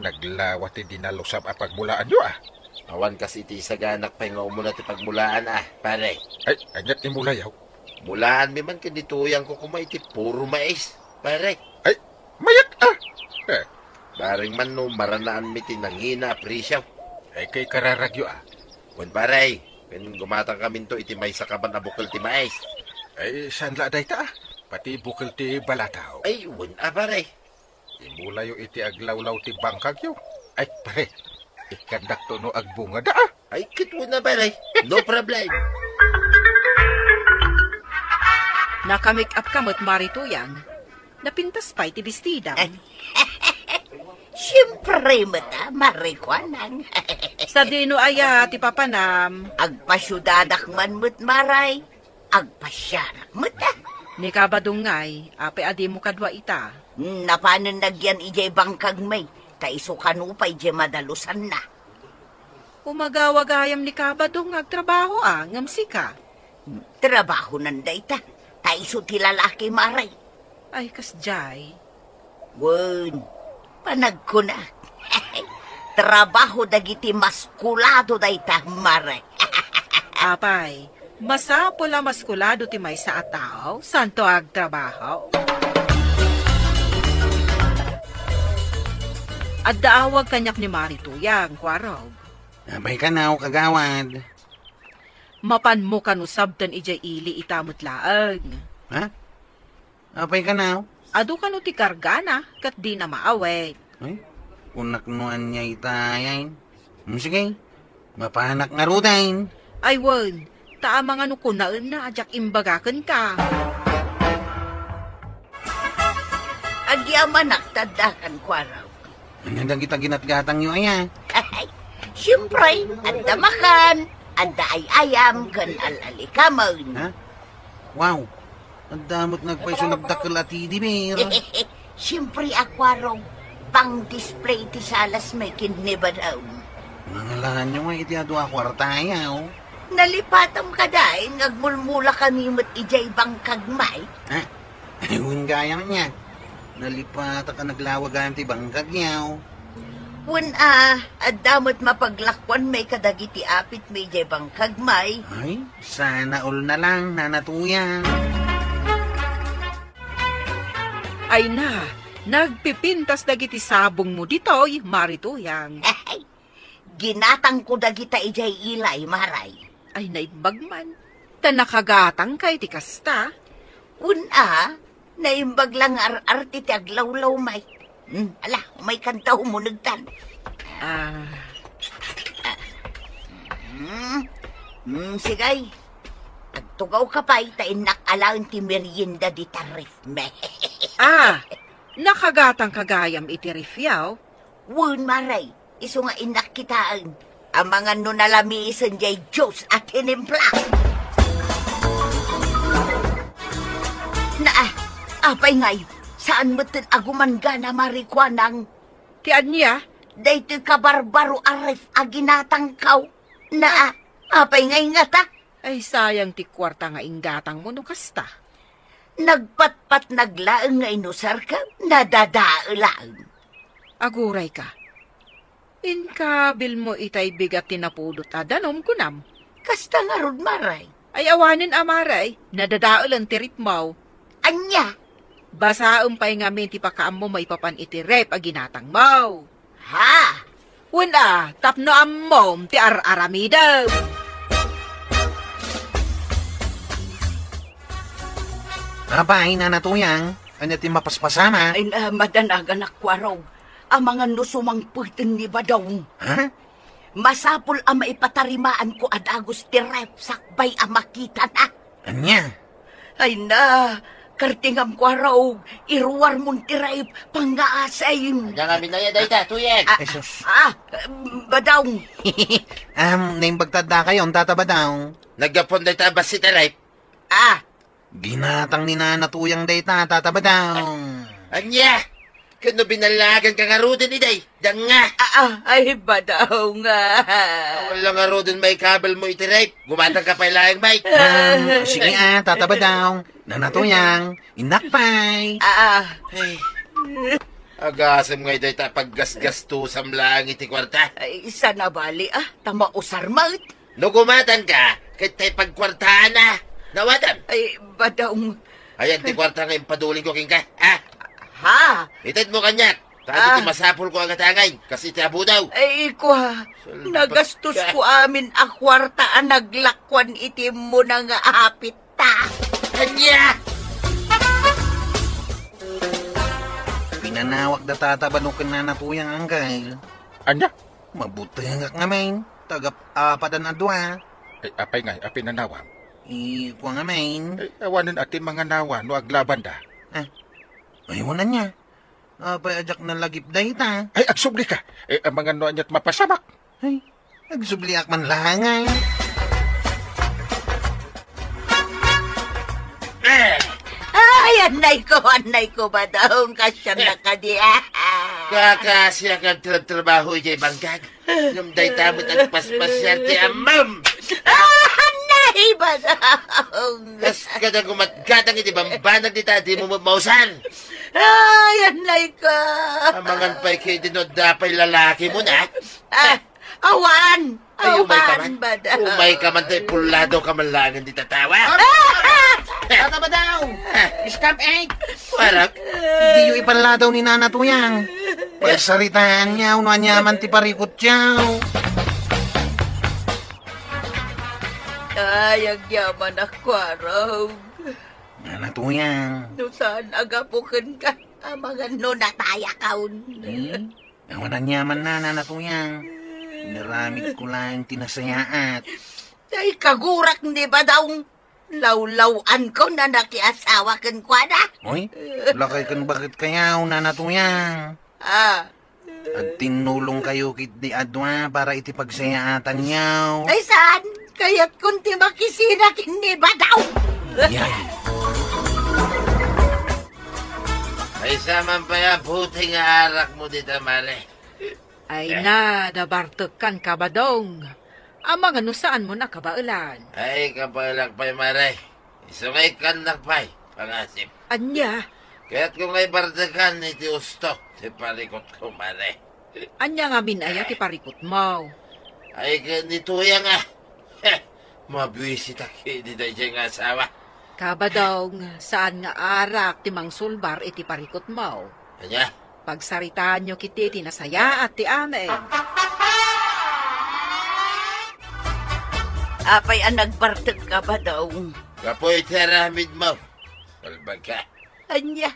Naglawa ti dinalusam a pagmulaanyo, a. Awan kas iti isaganak pay nga umuna ti pagmulaan, a, pare. Ay, ania ti mulayo? Mulaanmi man ken ni Tuyangko koma iti puro mais, pare. Ay, mayat, a. Eh. Bareng man no maranaanmi ti nangina a presio. Ay, kay kararagyo, a. Wen, pare, ken gumatangkaminto iti maysa kaban a bukel ti mais. Ay, saan la dayta, a? Pati bukel ti balataw. Ay, wen a, pare. Imulayo iti aglawlaw ti bangkagyo. Ay, pare, ikkandakto no agbungada, a. Ay, ket wen a, pare. No problem. Naka-make up ka met, Mari Tuyang. Napintas pay ti bestida. Siempre met a, Mare Kuanang. Sadino aya ti papanam? Agpasiudadak man met, Mare. Agpasiarak met a. Ni Kabadong ngay, apay a dimo kadua ita? Napanen nagyan idiay bangkag met, ta isu kano pay diay madalusanna. Umagaw gayam ni Kabadong nga agtrabaho a, ngem sika? Trabahonan dayta, ta isu ti lalaki, Mare. Ay, kasdiay. Wen, panagkunak. Trabaho dagiti maskulado dayta, Mare. Apay, masapul a maskulado ti maysa a tao, santo agtrabaho. Adda awag kaniak ni Mari Tuyang, Kuarog. Apay kano, kagawad? Mapanmo kano sabten idiay ili ita met laeng. Ha? Apay kano? Adu kano ti kargana, ket dina maawet. Ay, kunak no ania ita, ay. Hmm, sige, mapanak ngaruden. Ay, wen, ta amangan no kunaenna a diak imbaga kenka. Agyamanak ta addakan, Kuarog. Ania dagita ginatgatangyo aya? Siempre, adda makan, adda ay-ayam, ken al-alikamen. Ha? Wow! Adda met nagpayso nagdakkel a teddy bear. Siempre a, Kuarog, pang-display ti salas met ken ni Badong. Nangalaanyo nga iti adu a kuarta aya, oh. Nalipatam kadi nga agmulmula kami met idiay bangkag met. Ha? Ay, wen gayam nia. Nalipatak a naglawagan ti bangkagyo. Wen a, adda met mapaglakuan met kadagiti apit met idiay bangkag met. Ay, sana all na lang, Nana Tuyang. Ay na, nagpipintas dagiti sabongmo ditoy, Mari Tuyang. Ginatangko dagita idiay ili, Mare. Ay, naimbag man. Ta nakagatangka iti kasta. Wen a, naimbag la nga ar-arte ti aglawlaw met. Hmm, ala, umaykan ta umunegtan. Ah. Hmm, hmm, sige. Agtugawka pay ta innak alaen ti merienda dita ref met. Ah, nakagatangka gayam iti refyo? Wen, Mare. Isu nga innak kitaen. Amangan no nalamiisen diay juice a tinimpla. Naa, apay ngay, saan metten a gumanggana, Mari Kuanang? Ti ania? Daytoy kabarbaro a ref a ginatangko. Naa, apay ngay ngata? Ay, sayang ti kuarta nga inggatangmo no kasta. Nagpatpatnag laeng nga inusarko, nadadael laeng. Agurayka. Inka bilmo itay bigat ti napudot a danom, kunam? Kasta ngarud, Mare. Ay, awanen a, Mare. Nadadaelen ti ref mo. Ania? Basaem pay ngamin ti pakaammo maipapan iti ref a ginatangmo. Ha? Wen a, tapno ammom ti ar-aramidem. Apay, Nana Tuyang, ania ti mapaspasam? Ay, na, madanaganak, Kuarog. Amangan no sumangpeten ni Badong. Ha? Masapul a maipatarimaanko a dagus ti ref sakbay a makitana. Ania? Ay na, kartingam, Kuarog, iruarmon ti ref, pangngaasim. Ania ngamin aya dayta, Tuyang? Ah, Jesus. Ah, Badong. Am, naimbag ta addakayon, Tata Badong. Naggapuan dayta a bassit a ref? Ah. Ginatang ni Nana Tuyang dayta, Tata Badong. Ania? Ken no binallaganka ngaruden idi, danga. Ah, ah, ay, Badong. Awan la ngaruden maikabelmo iti ref. Gumatangka pay laeng, Mike. Um, sige, ah, Tata Badong. Nana Tuyang, innak pay. Ah, ah. Ay. Agasem ngay dayta a paggasgastusam laeng iti kuarta. Ay, saan a bali, ah, ta mausar met. No gumatangka, ket tay pagkuartaana. Nawatam. Ay, Badong. Ayan ti kuarta nga impadulinko kenka, ha? Ha? Itedmo kaniak. Ta adu ti masapulko a gatangay, kas iti abudaw. Ay, kua, nagastosko amin a kuarta a naglakuan iti immuna nga apitta. Ania? Pinanawak da Tata Badong ken Nana Tuyang, angkel. Ania? Mabutengak ngamin, ta agap-apadan a dua. Ay, apay ngay a pinanawam? Ay, kua ngamin. Ay, awanen a ti manganawa no aglabanda. Ah. Ay, wen ania. Apay a diak nalagip dayta? Ay, agsublika. Eh, amangan no aniat mapasamak. Ay, agsubliak man laeng. Eh! Ay, annay ko, annay ko, Badong. Kasian na kadi, ah. Kakasiak nga agtrabtrabaho idiay bangkag. Ngem dayta met agpaspasiar ti ammom. Ah, annay, Badong. Kas kada gumatgatang iti bambanag dita, dimo met mausar. Ay, annay ka. Amangan pay ketdi no adda pay lalakimo na. Ah, awan. Ay, umay ka man. Awan, Badong. Umay ka man, tay pullado ka man laeng dita tawa. Ah! Tata Badong! Scam eight! Warak. Diyo ipalladaw ni Nana Tuyang. Pagsaritaanyo no aniaman ti parikutyo. Ay, agyamanak, Kuarog. Nana Tuyang. No saan a gapu kenka, amangan no natayakon. Hmm? Awan aniaman na, Nana Tuyang. Inaramidko laeng ti nasayaat. Tay kagurak ni Badong. Lawlaw-anko no nakiasawa kenkuana. Oy, lakay ken bakit kayaw, Nana Tuyang? Ah. Agtinnulongkayo ketdi a dua para iti pagsayaatanyo. Ay, saan? Kayatkon ti makisina ken ni Badong. Yay. Maysa man pay a buti nga arakmo dita, Mare. Ay na, nabartekkan ka, Badong. Amangan no saanmon a kabaelan. Ay, kabaelak pay, Mare. Isu nga ikkannak pay, pangasip. Ania? Kayatko nga ibartekan iti usto ti parikutko, Mare. Ania ngamin aya ti parikutmo? Ay, ken ni Tuyang, ah. Mabuisitak idi daydiay nga asawa. Ka, Badong, saan nga arak ti mangsulbar iti parikutmo. Ania? Pagsaritaanyo ketdi ti nasayaat ti amin. Apay a nagbartek ka, Badong? Gapu iti aramidmo. Salbag ka. Ania?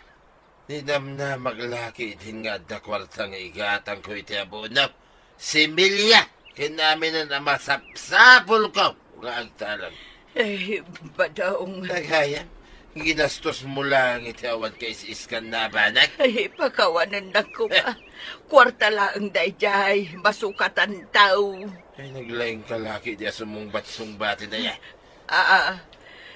Ninamnamak la ketdin nga adda kuarta nga igatangko iti abono. Similya ken aminen a masapsapulko nga agtalon. Ay, Badong. Gayam, ginastosmo laeng iti awan kaisiskan a banag. Ay, pakawanennak koma. Kuarta laeng daydiay, masukatanto. Ay, naglaingka la ketdi a sumungbat-sungbaten aya. Ah, ah.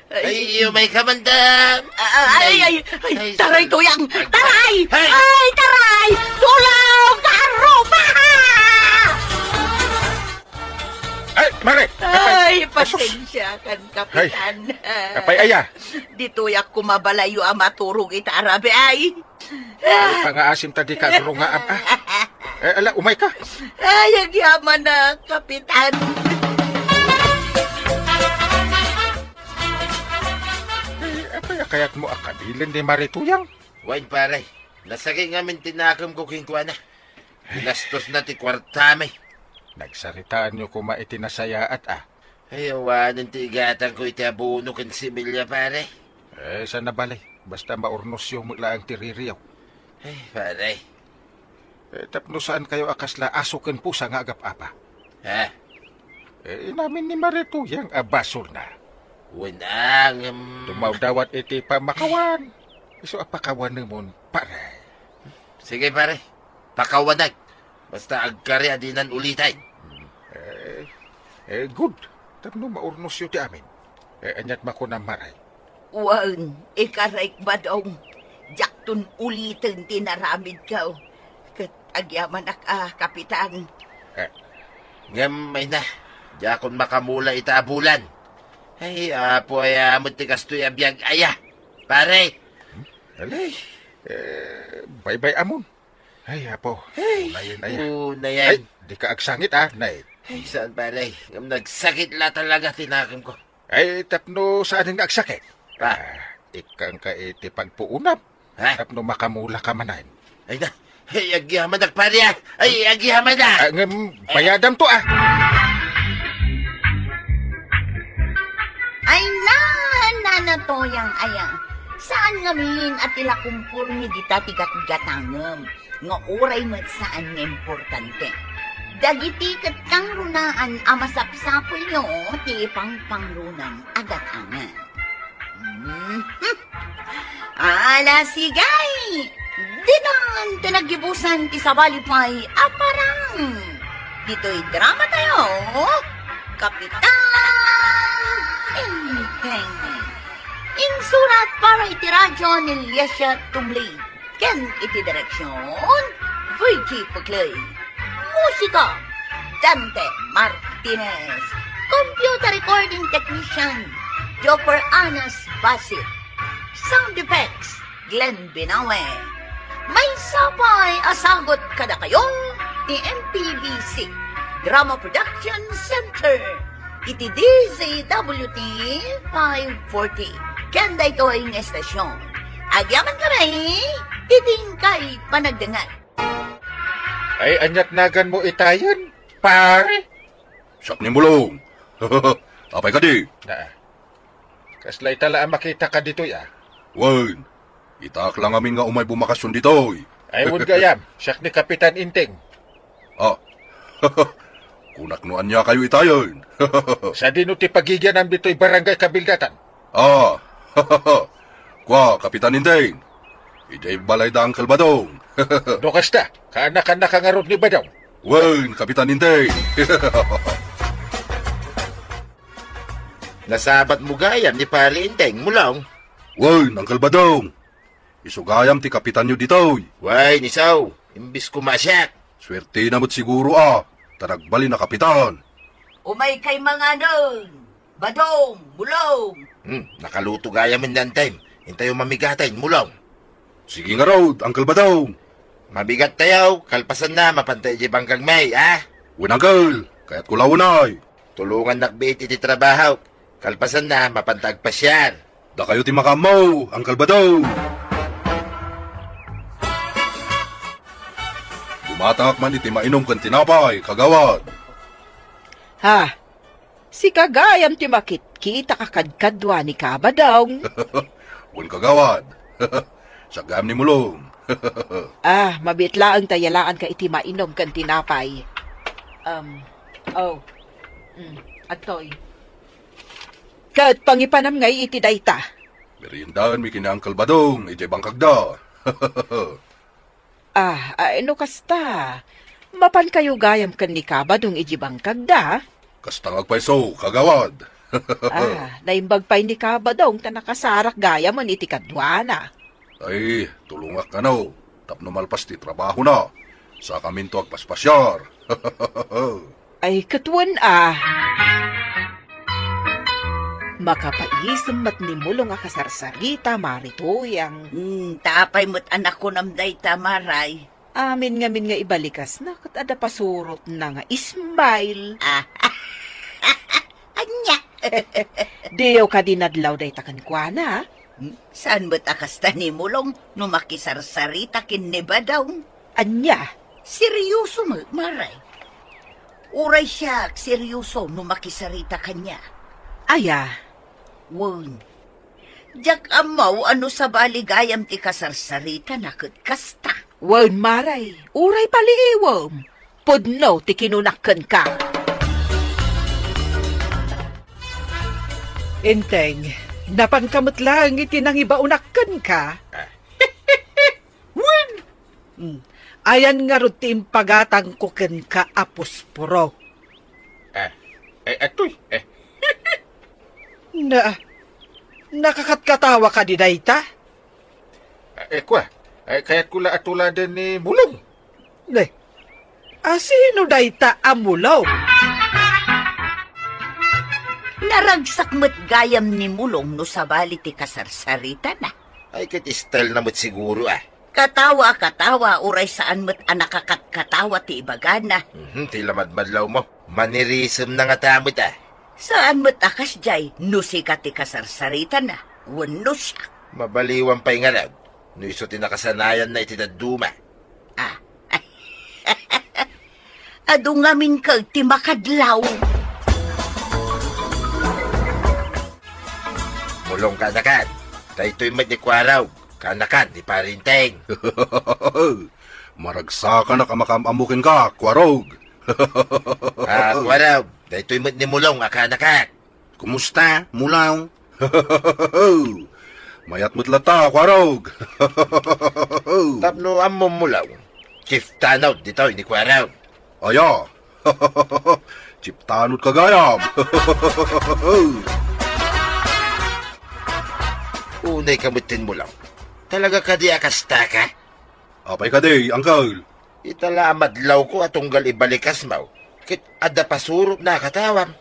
Ay, umay ka man, dam. Ah, ah, ay, ay, ay, taray, Tuyang! Taray! Ay! Ay, taray! Tulong! Karupa! Ay, Mare! Ay, pasensya kan, Kapitan. Apay aya? Ditoyak koma balay a maturog ita a rabiay. Ay, pangaasim ta dika agrungaam, ah. Eh, ala, umay ka. Ay, agyamanak, Kapitan. Eh, apay a kayatmo a kabilen ni Mare Tuyang? Wen, pare. Nasakit ngamin ti nakemko kenkuana. Ginastosna ti kuartami. Nagsaritaanyo koma iti nasayaat, ah. Ay, awanen ti igatangko iti abono ken similya, pare. Eh, saan a bale. Basta maurnosyo met laeng ti ririyo. Ay, pare. Eh, tapno saankayo a kasla aso ken pusa nga agap-apa. Ha? Eh, inamin ni Mare Tuyang a basolna. Wen, ngem. Dumawdawat iti pamakawan. Isu a pakawanemon, pare. Sige, pare. Pakawanak. Basta agkari a dinan uliten. Eh, eh, good. Tapno maurnosyo ti amin. Eh, aniat makunam, Mare? Wen, ikarek, Badong. Diakton uliten ti naramidko. Ket agyamanak a, Kapitan. Eh. Ngem, ay na, diakon makamula ita a bulan. Ay, Apo, aya met ti kastoy a biag aya. Pare. Hmm? Alay, eh, baybay-amon. Ay, Apo. Ay, unayen aya. Unayen. Ay, dika agsangit, ah, nay. Ay, saan, pare? Ngem nagsakit la talaga ti nakemko. Ay, tapno saanen nga agsakit? Ah. Ah, ikkanka iti pagpuonam. Ha? Tapno makamula ka manen. Ay na. Ay, agyamanak, pare, ah. Ay, agyamanak. Ah, ngem, bayadam to, ah. Ay na, Nana Toyang aya. Saan ngamin a ti la kumpormi dita ti gatgatangem, nga uray met saan nga importante. Dagiti ket kangrunaan a masapsapulyo ti pangpangrunam a gatangem. Mhm. Ala, sige! Ditan ti naggibusan ti sabali pay a parang. Ditoy drama tayo, Kapitan Enteng. Insurat para iti radyo ni Liesia Tubli. Ken iti direksion, Virgie Puclay. Musika, Dante Martinez. Computer recording technician, Jopper Anas Basit. Sound effects, Glenn Binawe. Maysa pay a sagut kadakayo ti M P B C Drama Production Center iti D Z W T five forty. Ken daytoy nga estasyon, agyamankami iti inkay panagdengngeg. Ay, ania't naganmo itayen, pare? Siak ni Mulong. Apay kadi? Naa. Kasla ita la a makitaka ditoy, a? Wen, itaak la ngamin nga umay bumakasyon ditoy. Ay, wen gayam, siak ni Kapitan Enteng. Ah. Kunak no ania kayo itayen. Sadino ti pagigianam ditoy barangay kabildatan? Ah. Kua, Kapitan Enteng. Idiay balay da Uncle Badong. No kasta, kaanakannaka ngarud ni Badong? Wen, Kapitan Enteng. Nasabatmo gayam ni Pare Enteng, Mulong? Wen, Uncle Badong. Isu gayam ti kapitanyo ditoy. Wen, isu. Imbes koma a siak. Suertena met siguro a, ta nagbalin a kapitan. Umaykay manganen, Badong, Mulong. Hmm, nakaluto gayam ni Enteng. Intayo mamigatan, Mulong. Sige ngarud, Uncle Badong. Mabigattayo, kalpasanna, mapanta idiay bangkagmi, a? Wen, Uncle, kayatko la unay. Tulongannak biit iti trabaho. Kalpasanna, mapanta agpasiar. Dakayo ti makaammo, Uncle Badong. Bumatangak man iti mainom ken tinapay, kagawad. Ha? Sika gayam ti makitkita a kadkadua ni Kabadong. Wen, kagawad. Siak gayam ni Mulong. Ah, mabiit laeng ta yalaanka iti mainom ken tinapay. Um, oh. Mm, adtoy. Ket pangipanam ngay iti dayta. Meriendaenmi ken ni Uncle Badong idiay bangkagda. Ah, ay, no kasta, mapankayo gayam ken ni Kabadong idiay bangkagda? Kasta nga agpayso, kagawad. Ah, naimbag pay ni Kabadong ta nakasarak gayamen iti kaduana. Ay, tulongak kano, tapno malpas ti trabahona. Sakaminto agpaspasiar. Ay, ket wen a. Makapaisem met ni Mulong a kasarsarita, Mari Tuyang. Hmm, ta apay met a nakunam dayta, Maray? Amin ngamin nga ibalikasna, ket adda pasurotna nga smile. Ah, ania? Diyo kadi nadlaw dayta kenkuana? Hmm, saan met a kasta ni Mulong no makisarsarita ken ni Badong? Ania? Seryoso met, Maray. Uray siak seryoso no makisarita kaniak. Aya? Wen, diak ammo a no sabali gayam ti kasarsaritana ket kasta. Wen, Maray, uray paliiwem. Pudno ti kinunak kenka. Enteng, napanka met laeng iti nangibaonak kenka? Ah. Wen! Mm. Ayan ngarud ti impagatangko kenka a pusporo. Ah, eh, atoy, eh. Na, nakakatkatawa kadi dayta? Ah, eh, kua, eh, kayatko la a tuladen ni Mulong. Ne, a sino dayta a Mulong? Naragsak met gayam ni Mulong no sabali ti kasarsaritana. Ay, ket style na met siguro, ah. Katawa a katawa, uray saan met a nakakatkatawa ti ibagana. Mhm, ti lamadmadlawmo. Manirisemna ngata met, ah. Saan met a kasdiay no sika ti kasarsaritana wenno siak. Mabaliwan pay ngarud no isu ti nakasanayanna iti dadduma. Ah. Adu ngamin ket ti makadlaw. Mulong, kaanakan. Daytoy met ni Kuarog. Kaanakan ni Pare Enteng. Maragsakanak a makaam-ammo kenka, Kuarog. Ah, Kuarog. Daytoy met ni Mulong a kaanakan. Kumusta, Mulong? Mayat met latta, Kuarog. Tapno ammom, Mulong, chief tanod ditoy ni Kuarog. Aya. Chief tanod ka gayam. Unay ka metten, Mulong. Talaga kadi a kastaka? Apay kadi, Uncle? Ita la a madlawko a tunggal ibalikasmo, ket adda pasurotna a katawam.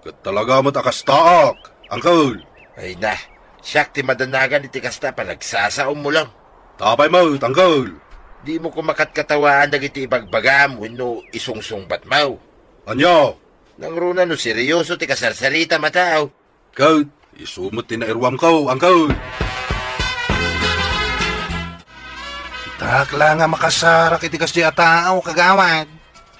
Ket talaga met a kastaak, Uncle. Ay na, siak ti madanagan iti kasta a panagsasaom, Mulong. Apay met, Uncle? Dimo koma katkatawaan dagiti ibagbagam wenno isungsungbatmo? Ania? Nangruna no seryoso ti kasarsaritam a tao. Ket isu met ti nairuamko, Uncle. Itak la nga makasarak iti kasdi a tao, kagawad.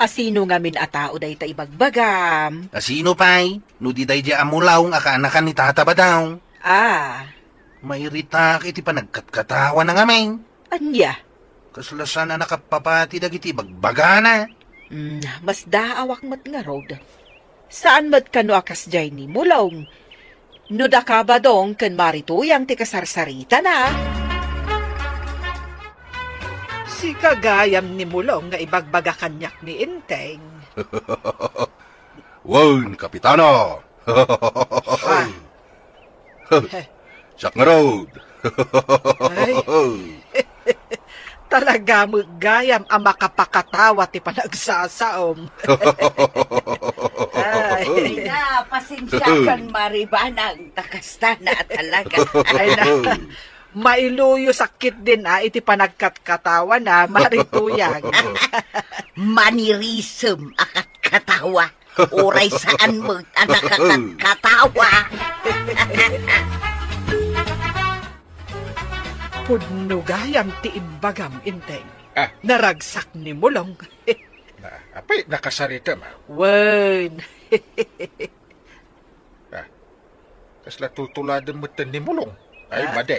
A sino ngamin a tao dayta ibagbagam? A sino pay? No di daydiay a Mulong a kaanakan ni Tata Badong. Ah. Mairitak iti panagkatkatawana ngamin. Ania? Kasla saan a nakapapati dagiti ibagbagana. Mm, masdaawak met ngarud. Saan met kano a kasdiay ni Mulong? No daka Badong ken Mari Tuyang ti kasarsaritana. Sika gayam ni Mulong nga ibagbaga kaniak ni Enteng. Wen, Kapitana. Ha? Siak ngarud. Ay. Talaga met gayam a makapakatawa ti panagsasaom. Ay. Ay na, pasensiakan, Mari Banang, ta kastana a talaga. Ay na. Mailuyosak ketdin a iti panagkatkatawana, Mari Tuyang. Manirisem a katkatawa. Uray saan met a nakakatkatawa. Pudno gayam ti imbagam, Enteng. Ah. Naragsak ni Mulong. Na, apay, nakasaritam, ah? Wen. Ah, kasla tultuladem metten ni Mulong. Ay, ah, madi.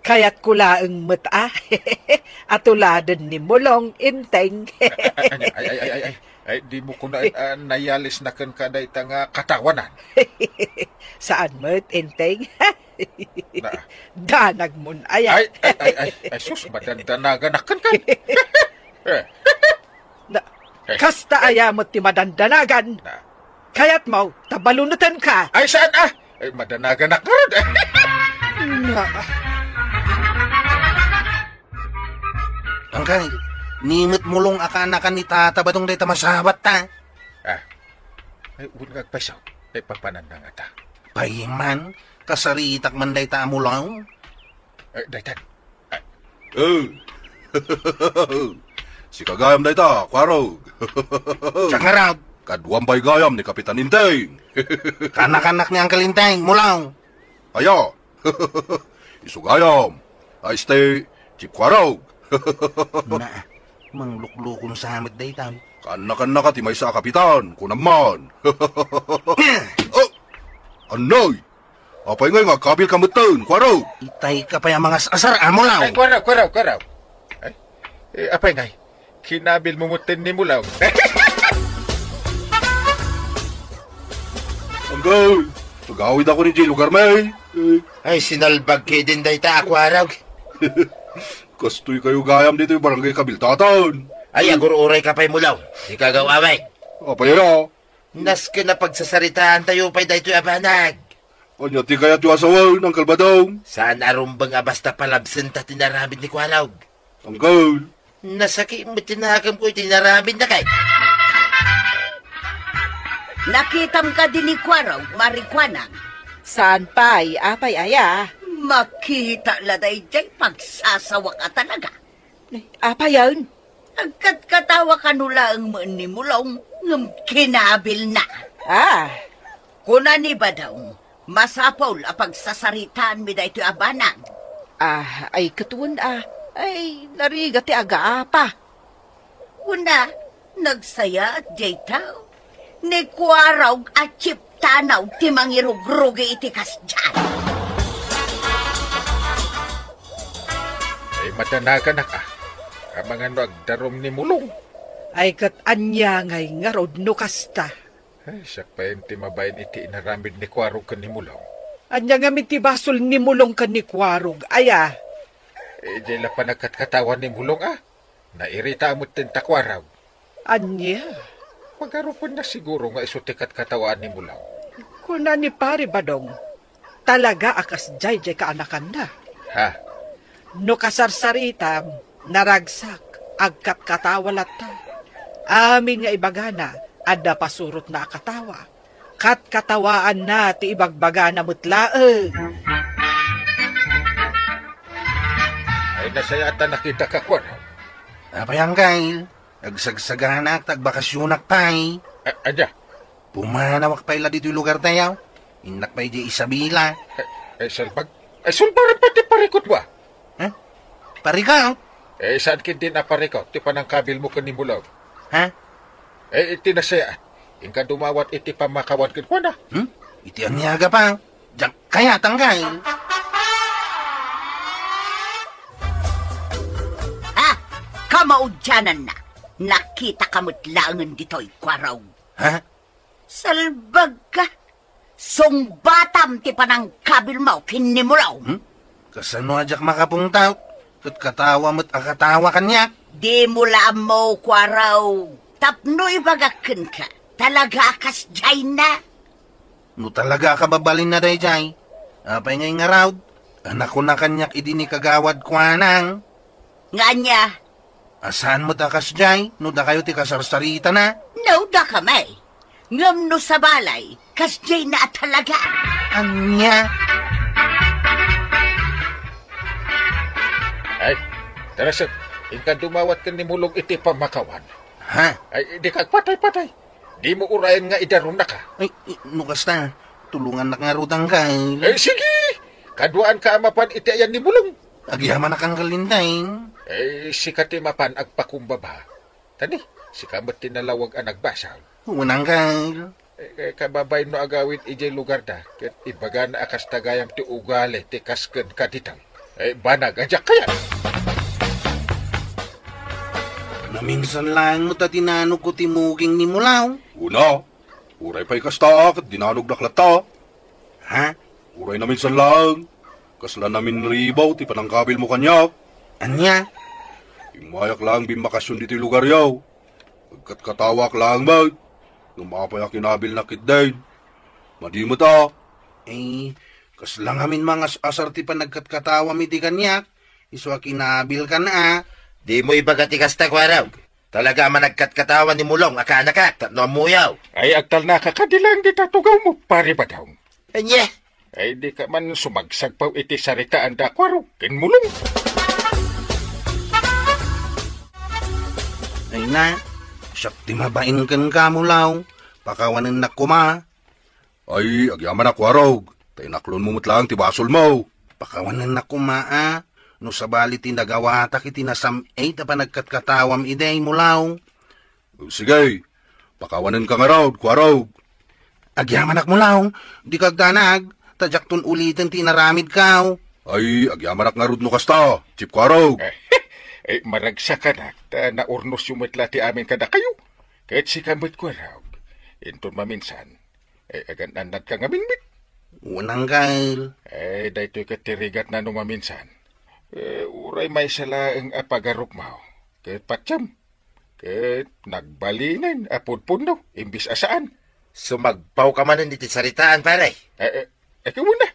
Kayatko laeng met a, a tuladen ni Mulong, Enteng. Ay, ay, ay, ay, ay, ay, dimo kuna, ah, nayalisna kenka dayta nga katawanan. Saan met, Enteng? Na. Danagmon aya. Ay, ay, ay, ay, ay, sus, madandanaganak kenka. Eh. Na, eh, kasta aya met ti madandanagan. Na. Kayatmo, ta balunetenka. Ay, saan, ah? Ay, madanaganak ngarud. Na. Angkay, ni met Mulong a kaanakan ni Tata Badong dayta masawatta. Ah. Ay, wen nga agpayso. Ay, papananna ngata. Pay man, kasaritak man dayta a Mulong. Eh, daytan. Eh. Sika gayam dayta, Kuarog. Siak ngarud. Kaduam pay gayam ni Kapitan Enteng. Kanak-anak ni Uncle Enteng, Mulong. Aya. Isu gayam. Ay, este, Chief Kuarog. Na, mangluklukon sa met daytan. Kanak-anak ti maysa a kapitan, kunam man. Oh! Anay! Apay ngay nga agkabilka metten, Kuarog? Itay ka pay a mangas-asar, Mulong. Ay, Kuarog, Kuarog, Kuarog. Ay, eh, apay ngay? Kinabilmo metten ni Mulong. Anggaw, agawidakon idiay lugarmi. Eh. Ay, sinalbag ketdin dayta a Kuarog. Kastoy kayo gayam ditoy barangay kabiltatan. Ay, agur-urayka pay, Mulong. Ikaw, aw-away. Apay aya? Nasken a pagsasaritaantayo pay daytoy a banag. Ania ti kayatyo a sawen, Uncle Badong? Saan a rumbeng a basta palabsenta ti inaramid ni Kuarog. Uncle. Nasakit met ti nakemko iti inaramidna kay. Nakitam kadi ni Kuarog, Mari Kuanang? Saan pay, apay aya? Makita la daydiay pagsasawak a talaga. Apayen? Agkatkatawa kano laeng met ni Mulong, ngem kinabilna. Ah. Kuna ni Badong, masapul a pagsasaritaanmi daytoy a banag. Ah, ay, ket wen a. Ay, narigat ti agaapa. Kuna, nagsayaat diay tao. Ni Kuarog a Chief Tanaw ti mangirugrugi iti kasdiay. Ay, madanaganak, a. Amangan no agdarum ni Mulong. Ay, ket ania ngay ngarud no kasta? Ay, siak pay ti mabain iti inaramid ni Kuarog ken ni Mulong. Ania ngamin ti basol ni Mulong ken ni Kuarog, aya? Eh, di la panagkatkatawa ni Mulong, a? Nairita met ti Kuarog. Ania? Pagarupenna siguro nga isu ti katkatawaan ni Mulong. Kuna ni Pari Badong, talaga a kasdiay diay kaanakanna. Ha? No kasarsaritam, naragsak, agkatkatawa latta. Amin nga ibagana, adda pasurotna a katawa. Katkatawaanna ti ibagbagana met laeng. Ay, nasayaat a nakitaka, Kuarog. Apay, Anggail? Agsagsaganak, ta agbakasionak pay. A-, ania? Pumanawak pay la ditoy lugartayo. Innak pay di Isabela. Ay, ay, salbag-, ay, sulbaran pay ti parikutmo, a? Ha? Parikut? Eh, saan ketdin a parikut ti panangkabilmo ken ni Mulong? Ha? Eh, iti nasayaat, inka dumawat iti pammakawan kenkuana. Hmm? Iti ania a gapu? Diak kayat, Anggail. Ha? Kamaudiananna. Nakitaka met laengen ditoy, Kuarog. Ha? Salbagka. Sungbatam ti panangkabilmo ken ni Mulong. Hmm? Kasano a diak makapungtot? Ket katawa met a katawa kaniak. Dimo la ammo, Kuarog. Tapno ibagak kenka, talaga a kasdiayna. No talaga a kababalinna daydiay, apay ngay ngarud? A nakuna kaniak idi ni Kagawad Kuanang. Nga ania? A saan met a kasdiay no dakayo ti kasarsaritana? No, dakami. Ngem no sabali, kasdiayna a talaga. Ania? Ay, tara, sir. Inka dumawat ken ni Mulong iti pammakawan. Ha? Ay, dika agpatay-patay. Dimo urayen nga idarumnaka. Ay, i-, no kasta, tulongannak ngarud, Anggail. Eh, sige! Kaduaanka a mapan iti ayan ni Mulong. Agyamanak, Anggail Lindeng. Eh, sika ti mapan agpakumbaba. Tani, sika met ti nalawag a nagbasol. Wen, Anggail. Eh, eh, kababain no agawid idiay lugarda, ket ibagana a kasta gayam ti ugali ti kas ken kaditaw. Eh, banag a diak kayat. Naminsan laeng met a dinanogko ti muging ni Mulong. Una, uray pay kasta, ket dinanognak latta. Ha? Uray naminsan laeng, kasla naminribaw ti panangkabilmo kaniak. Ania? Immayak laeng bimmakasion ditoy lugaryo. Agkatkatawaak laeng met. Ngem apay a kinabilnak ketdin? Madi met a. Eh, kasla ngamin mangas-asar ti panagkatkatawam idi kaniak, isu a kinabilkan a. Dimo ibaga ti kasta, Kuarog. Talaga a managkatkatawa ni Mulong a kaanakak tapno ammoyo. Ay, agtalnaka kadi laeng dita tugawmo, Pari Badong. Ania? Ay, dika man sumagsagpaw iti saritaanda Kuarog ken Mulong. Ay na, siak ti mabain kenka, Mulong. Pakawanennak koma. Ay, agyamanak, Kuarog. Ta inaklonmo met laeng ti basolmo. Pakawanennak koma, a. No sabali ti nagawatak iti nasam-it a panagkatkatawam idi, Mulong. Sige, pakawanenka ngarud, Kuarog. Agyamanak, Mulong, dika agdanag, ta diakton uliten ti inaramidko. Ay, agyamanak ngarud no kasta, Chief Kuarog. Eh, maragsakanak, ta naurnosyo met la ti amin kadakayo. Ket sika met, Kuarog. Inton maminsan, eh, agan-annadka ngamin met. Wen, Anggail. Eh, daytoy ket ti rigatna no maminsan. Eh, uray maysa laeng a pagarupmo. Ket patiem, ket nagbalinen a pudpudno, imbes a saan. Sumagpawka manen iti saritaan, pare. Eh, eh, eh, kumuna.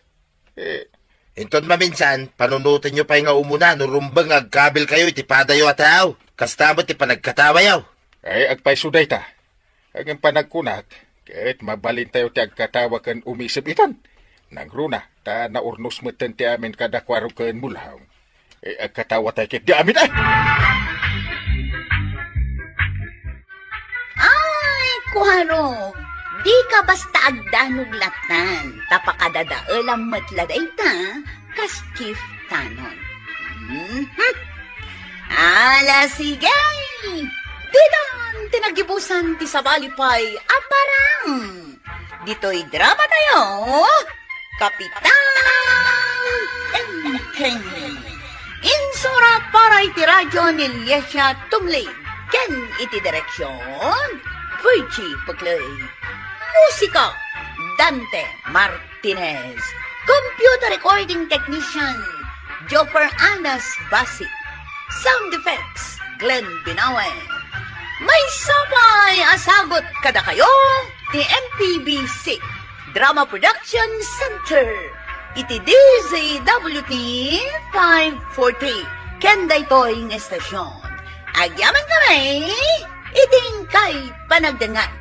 Eh, inton maminsan, panunotenyo pay nga umuna no rumbeng nga agkabilkayo iti padayo a tao. Kasta met ti panagkatawayo. Ay, agpayso dayta. Ngem panagkunak, ket mabalintayo ti agkatawa ken umisip itan. Nangruna, ta naurnos metten ti amin kada Kuarog ken Mulong. Eh, agkatawatay ketdi amin, ay! Ay, Kuarog, dika basta agdanog lattan, ta pakadadaelam met la dayta, kas Chief Tanon. Mhm. Ala, sige! Ditan ti nagibusan ti sabali pay a parang. Ditoy drama tayo, Kapitan Tengteng. Insurat para iti radyo ni Liesia Tumlig. Ken iti direksyon, Virgie Puclay. Musika, Dante Martinez. Computer recording technician, Joffer Anas Basi. Sound effects, Glenn Binawe. Maysa pay a sagut kadakayo ti M P B C Drama Production Center iti D Z W T five forty ken daytoy nga estasyon. Agyaman kami iti inkay panagdengngeg.